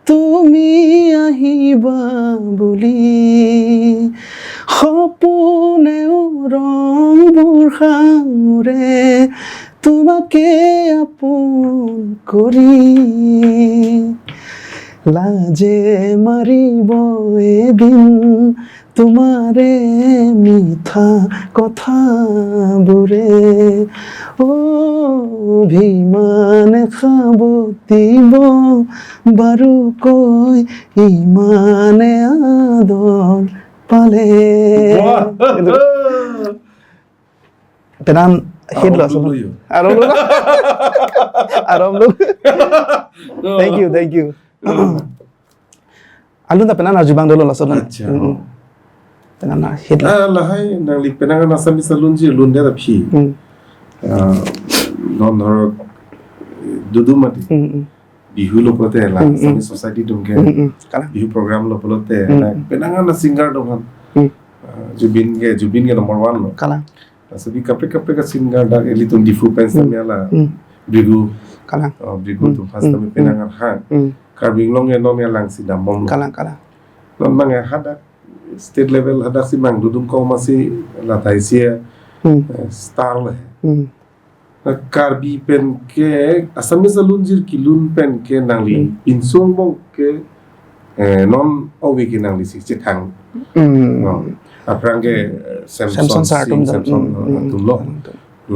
তুমি আহিবা বুলি সপোনেও ৰংবোৰ সাঙুৰে তোমাকে আপোন কৰি। লাজে মাৰিব এদিন তোমাৰে মিঠা কথাবোৰে। অভিমানে সাবটিব বাৰুকৈ ইমানে আদৰ পালে। Wah. Penang hit lo. Arom lo asal. Dulu yo. Arom lo. Arom lo. Oh. Thank you, thank you. Oh. Alun ta penang arju abang dolo laso dan. Acha. Mm-mm. Penang hit lo. Ah, lahai nangli penang Assamese alunji lundet aphi. Mm. Ah, non dhorok dudu mati. Mm-mm. Bihu lo pulote la, Mm, mm. Assamese society atum ke Mm, mm. Kalang. Bihu program lo pulote, Mm, la, mm. Penang a singer atum aphan. Mm. Ah, Zubeen ke, Zubeen ke number one lo. Kalang. Laso bi kaprek kaprek a singer dak ilitum Diphu pen Mm. sitame la. Mm. Brigu. Kalang. Oh, Brigu Mm, atum first mm, time mm. Penang arhang. Mm. Karbi Anglong ke non ya lang si dambom lo. Kalang, kalang. Non mang ya hadak state level hadak si mang dudum kau masi la thai si ya, Mm. Eh, star le. Mm. Karbi pen ke, Assamese alunjir kelun pen ke nangli Hmm. insung bong ke, eh, non ove ke nangli si chethang. Hmm. No. Aphrang ke, eh, Samson Samson sir Singh, atum dan, Samson, hmm, eh, hmm, atum lo. Hmm.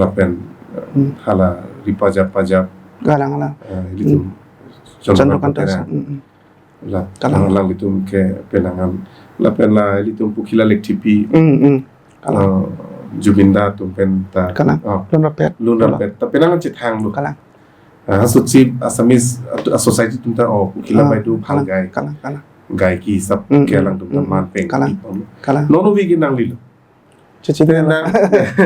Lapen, eh, Hmm. hala Ri Pajap Pajap. Galang, galang. Eh, ilitum Hmm. Chandra Chandra Kanta Kanta Terang. Hmm, hmm. La, Kalang. Kalang, alanglitum ke penang an. Lapen la ilitum Pokila Lekthipi. Mm, mm. Kalang. Eh, Zubeen Da atum pen ta. Kalang. Oh. Lun rapet. Lun rapet. Ta penang an chethang lo. Kalang. Ah, so chi Assamese at-, ah, society atum ta, oh, Pokila Ah, Baideo bhal kalang, gai. Kalang, kalang. Gaiki sab Mm, ke mm, alangtum ta mm, man peng kalang. Ipon. Kalang. Non ove ke nangli lo. Chuchi Te de nang,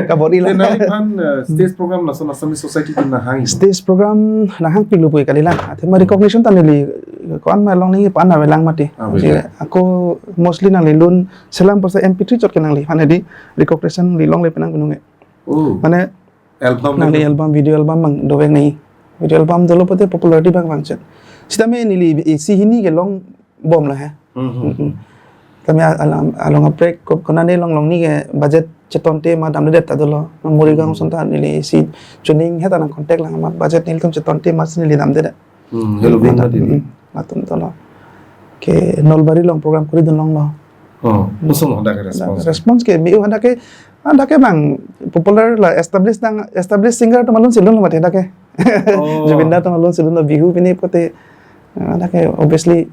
kabor-i la. Te nangliphan, eh, stage program lason Assamese society atum nanghang. Stage program nanghangpiklo puke kali la. Athema recognition ta neli ko-an ma along neli pa-an avelang mati. Ah, betul. Jadi, ako mostly nangli lun selam pusi M P three chot ke nangliphan hedi recognition neli longle penang penung ke. Oh. Mane Album nangli level. Album, video album mang dovek nai. Video album dolo pulote popularity bang bang chet. Sitame neli isi hini ke longbom la he. Hmm, hmm, hmm. Tame a-, along, along aprek ko-, konane longlong ni ke budget chetonte ma damdedet ta dolo. Morigaon Hmm. ason ta neli si chuning heta nang contact lang ma budget nelitum chetonte ma si neli damdedet. Hmm, hello, Mana, benda dini. Hmm, latum dolo. Ke Nalbari along program kori dun longlo. Oh, Hmm. lason hadak ke response. Response ke, me-o hadak ke, hadak ke bang popular la established nang, established singer atum alun si lunlo mati hadak ke. Oh. Zubeen Da atum alun si lunlo Bihu pini pulote, hadak ke obviously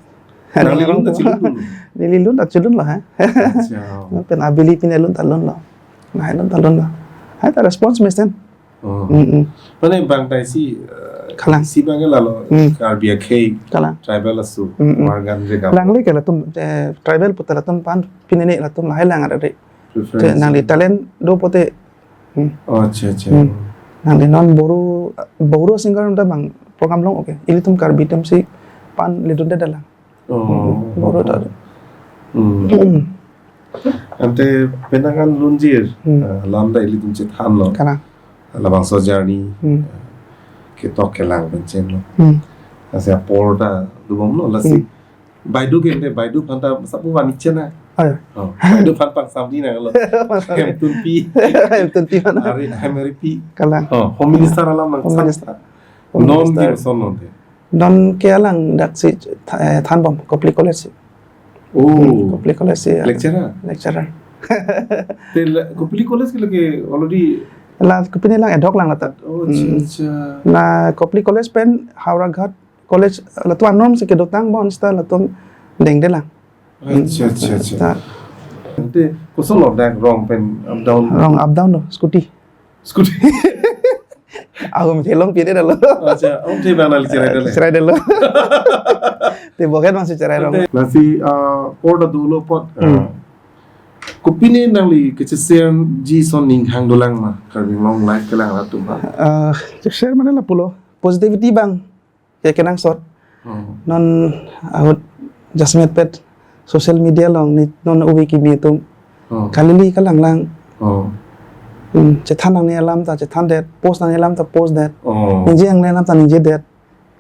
Nangli lun ta chilun dun? Neli lun ta chilun lo, ha? Acha. Pen abili pine lun ta lun lo. Lahai lun ta lun lo. Hai ta response mesten. Oh. Mm, mm. Mane bang ta isi, eh, Kalang. Isi bang ke lalo, Mm. Karbi akhei, Kalang. Tribal aso, Mm, mm. Margan jega. Alangli ke latum, eh, tribal puta latum pan pinene latum lahai lang ada dei. Preference. Te nangli talent do pulote. Hmm. Oh, acha, acha. Hmm. Nangli non Boro, Boro singer atum ta bang program long, okay. Ilitum Karbi atum si pan ledunde dalang. Oh. Hmm. Boro ta. Hmm. Hmm. Ante penang an lunjir, Hmm. eh, lam ta ilitum chethanlo. Kalang. Labangso journey, Hmm. eh, ketok kelang pen chenlo. Hmm. Lasi apor ta dobomlo, lasi Hmm. Baideo ke ante Baideo aphan ta sapu vani chena. Ayo. Oh, Baideo aphan pangsamdi nanglo. Hemtunpi. Hemtunpi aphan. Ari, Hemaripi. Kalang. Oh, Home Minister alam nang Home Minister. Sa. Non Minister. Di koson non te? Non ke alang dak si tha-, eh, thanbom, Kopili College si. Oh. Hmm, Kopili College si, ah, lecturer? Lecturer. Te la, Kopili College ke lake already. La, Kopili lang ad hoc lang latat. Oh, acha, hmm, acha. Na Kopili College pen Howraghat College latum anorm si kedotang bon seta latum dengde lang. Acha, acha, acha. Ta. Te koson lo dak rong pen up down? Rong up down lo, scooty. Scooty. Ahum thelong pire dalo. Acha, ahum the bang nangli cherai dalo. Cherai dalo. Te boket bang si cherai rong. Lasi, ah, por ta dolo apot, ah, hmm, kopine nangli kecheshare ji ason ning hang dolang ma, Karbi Anglong life kelang atum ha? Ah, share mane lapulo. Positivity bang ke kenangsot. Hmm. Non ahut jasemet pet social media along ne non ove kimi atum. Hmm. Kalili kalanglang. Hmm. Hmm, chethan nangne alam ta chethandet, post nangne alam ta postdet. Hmm. Ningje nangne alam ta ningjedet.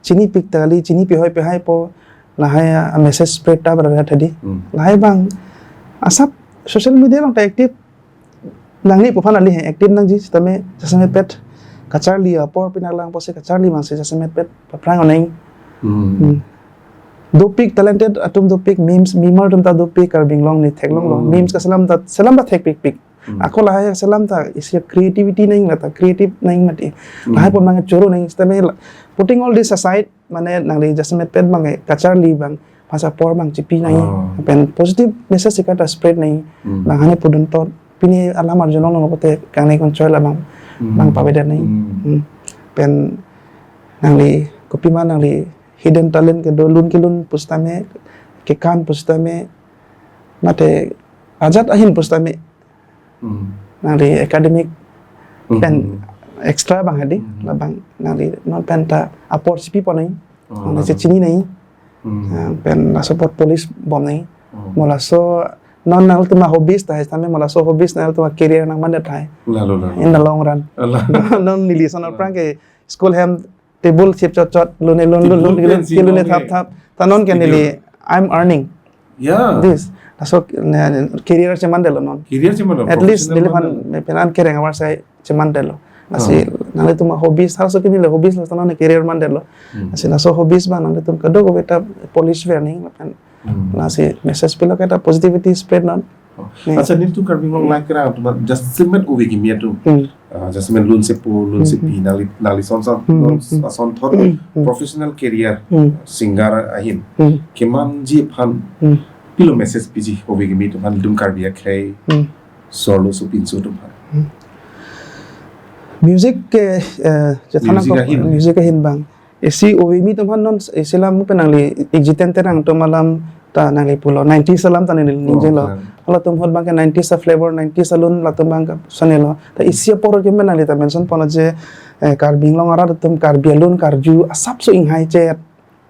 Chinipik ta kali, chinipi hoi pe haipo. Lahai a message spread ta bra hadi. Hmm. Lahai bang asap social media along ta active nangne pu aphan kali he, active nangji sitame jasemet pet kacharli apor pinaklang pusi kacharli bang si jasemet pet paphrang oneng. Hmm. Hmm. Dopik, talented atum dopik, memes, memer atum ta dopik, Karbi Anglong ne theklonglo. Hmm. Memes kaselam ta, selam ta thekpikpik. Hmm. Ako lahai selam ta isi creativity nangji lata, creative nangji mati. Hmm. Lahai pon bang choro nangji sitame la-, putting all this aside, mane nangli jasemet pet bang kacharli bang, masa apor bang chipi nangji. Oh. Pen positive message si kata spread nangji. Hmm. Bang hane pudun tot. Pini alam arjulong lo pote kangne konchoi la bang, hmm, bang pavedet nangji. Hmm. Hmm. Pen nangli kopima nangli hidden talent kedo, lun kelun pusitame, kekan pusitame, mate ajat ahin pusitame. Hmm. Nangli academic, hmm, pen, hmm, extra bang hadi, hmm, labang nangli non pen ta apor chipi pon nangji. Oh, nangli lalu. Chechini nangji. Hmm. Ah, pen laso apot police bom nangji. Oh. Mo laso non nangtum a hobbies ta, sitame mo laso hobbies nangtum a career nangmandet hai. Lalu, lalu. In the long run. Lalu. Non neli ason, lalu, aphrang ke school hem table sip chot chot, lun-e lun lun lun, table pen si lun-e lun-e thap thap. Ta non ke neli, studio, I'm earning. Yeah. This. Laso, ne, career chemandetlo non. Career chemandetlo, at least professional neli aphan, mandetlo. Penang kereng avarsai chemandetlo. Lasi, ah, nanglitum a hobbies, halaso ke neli hobbies lo, ta non career mandetlo. Hmm. Lasi laso hobbies bang nanglitum kadokave ta polish ver nangji lapen. Hmm. Lasi message pilo ke ta positivity spread non. Oh. Ne. Acha, nelitum Karbi Anglong, hmm, life kerang atum jasemet ove kimi atum. Hmm. Ah, jasemet lun sepo, lun, hmm, sepi, hmm, nangli, nangli ason sa, hmm, non, hmm, asonthot, hmm, hmm, professional career, hmm, singer ahin. Hmm. Kemanji aphan, hmm, pilo message piji ove kimi atum aphan, nelitum Karbi akhei, hmm, so-arlo sopinso atum aphan. Hmm. Music ke, eh, chethan, music ako, ahin. Music ahin bang. Isi ove kimi atum aphan non, isi alam pen nangli Ikjiten Terang atum alam ta nangli pulo, nineties alam ta neli, oh, ningjelo. Kan. Halatum ahut bang ke nineties a flavor, nineties alun latum bang ke sonelo. Ta isi apor ke men nangli ta mention ponlo je, eh, Karbi Anglong arat atum Karbi alun karju asapso inghai chet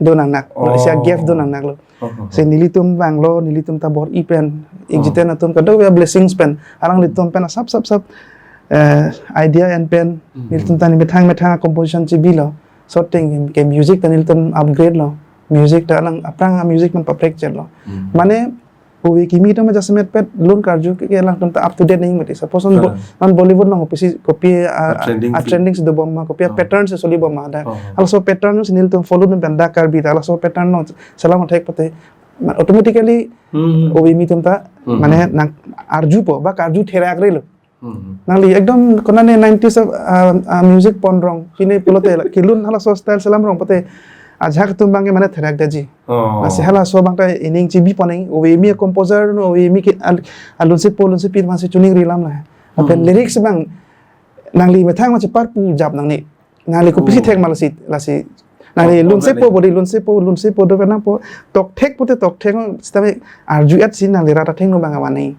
do nangnak. Oh. Isi a gap do nangnaklo. Oh, oh, oh. Si nelitum bang lo, nelitum ta bor-i pen, oh, Ikjiten atum kadokave blessings pen, alanglitum pen asap sap sap, eh, idea en pen, mhm, nelitum ta ne methang methang composition chebilo. So thing ke music ta nelitum upgrade lo. Music ta alang aphrang a music man paprek chetlo. Hmm. Mane ove kimi atum jasemet pet lun karju ke, ke alangtum ta up to date nangji mati. Suppose non bo-, correct, non Bollywood along kopi si, kopi a, a trending a si, trending si dobom ma, kopi a, oh, pattern si solibom ma da. Oh. Halaso pattern si nelitum follow dun pen dak Karbi ta halaso pattern along selam thek pote, ma, automatically, hmm, ove kimi atum ta, hmm, mane nang arjupo ba karju therak relo. Hmm. Nangli ekdom konane nineties a, a, a music pon rong. Pine pulote la, kelun halaso style selam rong pote ajahak atum bang ke mane therak daji. Oh. Lasi halaso bang ta ining chibi pon nangji, ove kimi a composer no, ove kimi ke al-, alun sepo, lun sepi man si chuning rilam la. Apen, hmm, lyrics bang nangli methang ma cheparpu jap nangne. Nangli kopisi, oh, thek ma lasi, lasi. Nangli, oh, lun sepo, oh, bodi lun sepo, lun sepo do nangpo. Tokthek pote tokthek, sitame arju et si nangli rat athengno bang awan nangji.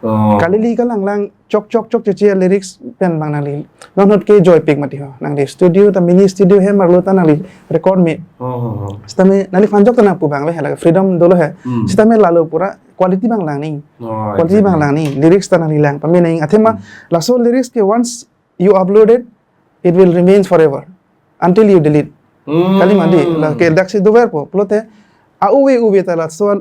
Oh. Kalili kalanglang chok chok chok cheche lyrics pen bang nangli. Non ahut ke joipik mati ho. Nangli studio ta mini studio hem arlo ta nangli record me. Oh, oh, oh. Sitame nangli phanjok ta nangpu bang le, hala freedom dolo he. Hmm. Sitame lalo pura quality bang lang nangji. Oh, quality, exactly, bang lang nangji. Lyrics ta nangli lang pame nangji. Athema, hmm, laso lyrics ke once you upload it, it will remain forever until you delete. Hmm. Kali mati, la ke dak si doverpo. Pulote, a ove ove ta laso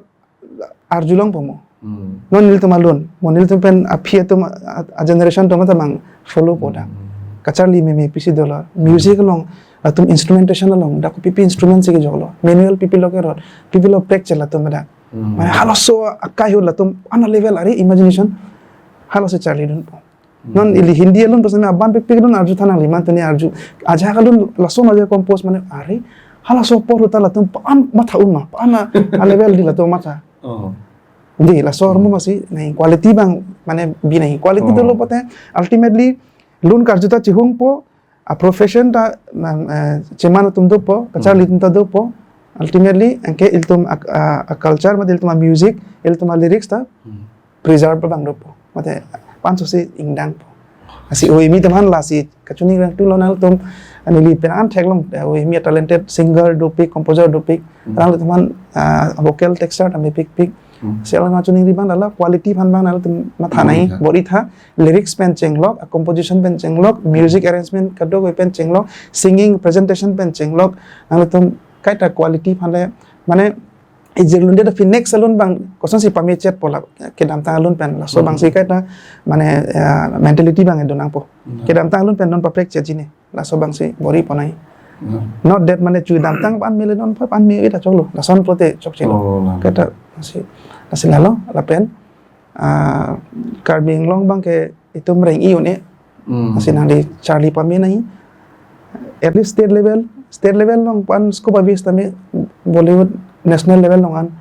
arjulongpo mo. Hmm. Non nelitum alun, mo nelitum pen aphi atum a, a, a generation atum ta bang follow po dak. Hmm. kacharli meme pisi dolo. Music along, latum instrumentation along, dak pipi instrument si kejoklo. Manual pipi lo kerot, pipi lo prek chela latum dak. Hmm. Mane halaso akai ahut latum ana level ari imagination halaso charlidunpo. Hmm. Non ili Hindi alun pas na aban pik pik dun arju tha nangli, mane tuni arju. Ajahak alun lason aja compose mane ari halaso apor ahut ta latum pan matha un ma, pan a level di latum matha. Oh. Di laso armu masi, nai quality abang, mane bi nai quality Oh. dolo pote, ultimately, lun karju ta chihungpo, a profession ta, nam, eh, cheman atum dopo, kacharli Hmm. atum ta dopo, ultimately, anke ilitum a, a, a culture mate ilitum a music, ilitum a lyrics ta, Hmm. preserve abang dopo. Mate, panso si ingdangpo. Lasi, oi, mi teman lasi, kachiningri nangtulo nangtum, ani li pen an theklong, eh, oi, mi talented singer dopik, composer dopik, Hmm. nangtum teman, ah, vocal texture ta mepik pik. Hmm. Si alang kachiningri abang dala quality aphan abang nangtum matha nai, Bor-i tha. bor-i tha, lyrics pen chenglok, a composition pen chenglok, music arrangement kadokave pen chenglok, singing presentation pen chenglok, nangtum kaita quality aphan le, mane, ejirlunde ta phi next alun abang, kosonsi pamechet pola, kedamtang alun pen, laso Hmm. abang si kaita, mane, eh, mentality abang edo nangpo. Hmm. Kedamtang alun pen non paprek chetji ne. Laso abang si bor-i ponai. Hmm. Not that mane chu damtang pan mele non pan me ita choklo. Lason pote chokchelo. Oh, lalo. Kata si, lasi lalo lapen, ah, Karbi Anglong abang ke itum reng-i un-e. Hmm. Lasi nangli charli pame nai. At least state level, state level along pan scope avis tame Bollywood national level along an.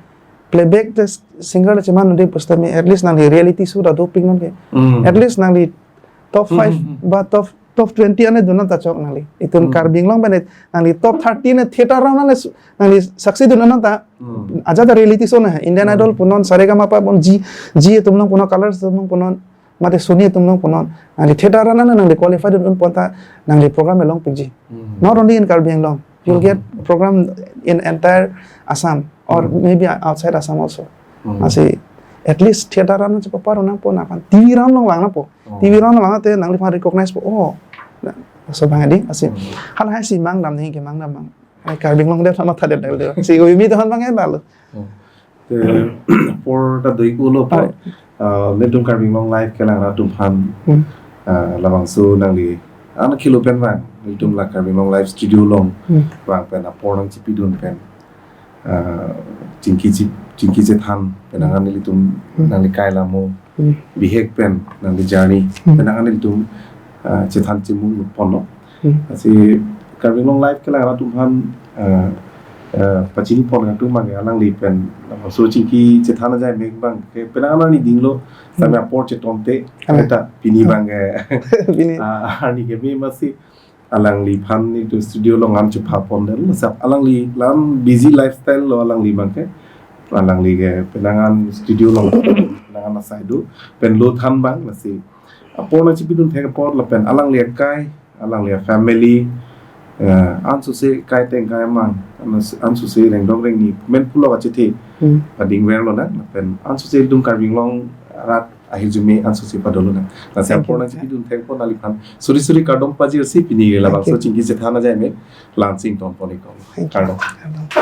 Playback te singer le cheman unde pusitame at least nangli reality show ta dopik non ke. Hmm. At least nangli top five Hmm, hmm, hmm. ba top top twenty ane dona ta chok nangli. Itum Hmm. Karbi Anglong benet nangli top thirty ne theater round ane su-, nangli succeed dona ta. Hmm. Ajat ta reality show na hai. Indian Hmm. Idol punon, Saregamapa pun, G, G atum along punon, Colors atum along punon, mate Sony atum along punon. Nangli theater round ane nangli qualify dun un pon ta nangli program along piji. Hmm. Not only in Karbi Anglong, you'll Hmm. get program in entire Assam or Hmm. maybe outside Assam also. Hmm. Lasi at least theater round chepa paru nangpo na pan. T V round along vang nangpo. Oh. T V round vang te nangliphan recognize po. Oh. Na, so bang adi, lasi. Hmm. Hala hai si mangdam nangji ke mangdam mang. Ai Karbi Anglong det sama thadet dal de. Si oi mi teman bang lalo. Oh. Te apor ta do-ik-ulo apor. Ai. Ah, nelitum Karbi Anglong Live kelang rat atum aphan. Hmm. Ah, labangso nangli. Ana kilo pen vang. Nelitum la Karbi Anglong Live studio along. Hmm. Vang pen apor nangchipidun pen. Ah, chingki chi-, chingki chethan, penang an nelitum Hmm. nangli kai lamo, Hmm. bihek pen nangli journey, Hmm. penang an nelitum, ah, chethan chimung ponlo. Hmm. Lasi Karbi Anglong Live kelang rat atum aphan, ah, ah, pachini pon atum abang alangli pen, so chingki chethan ajai mek abang ke penang an arni dinglo, Hmm. sampai apor chetom te, Amen. kata pini Hmm. abang ke, Pini. ah, arni ke me masi, alangliphan nelitum studio along an chepha pon den, sap alangli lam busy lifestyle lo alangli abang ke. Alangli ke penang an studio along penang an asai do, pen lo than abang lasi. Apor nangchipidun thek apor lapen alangli akai, alangli family, eh, ansose kai teng kai mang, ans-, ansose rengdong rengni, men pulo achethe, Hmm. pading ver lonang, lapen ansose itum Karbi Anglong rat ahirjume ansose padolo nang. Lasi Thank you. apor nangchipidun thek apor nangliphan. Suri suri kardom pajirsi pini Thank labangso you. chingki chethan ajai mek. Lansing ton pon-ik kong. Thank you. Kardom. Kardom.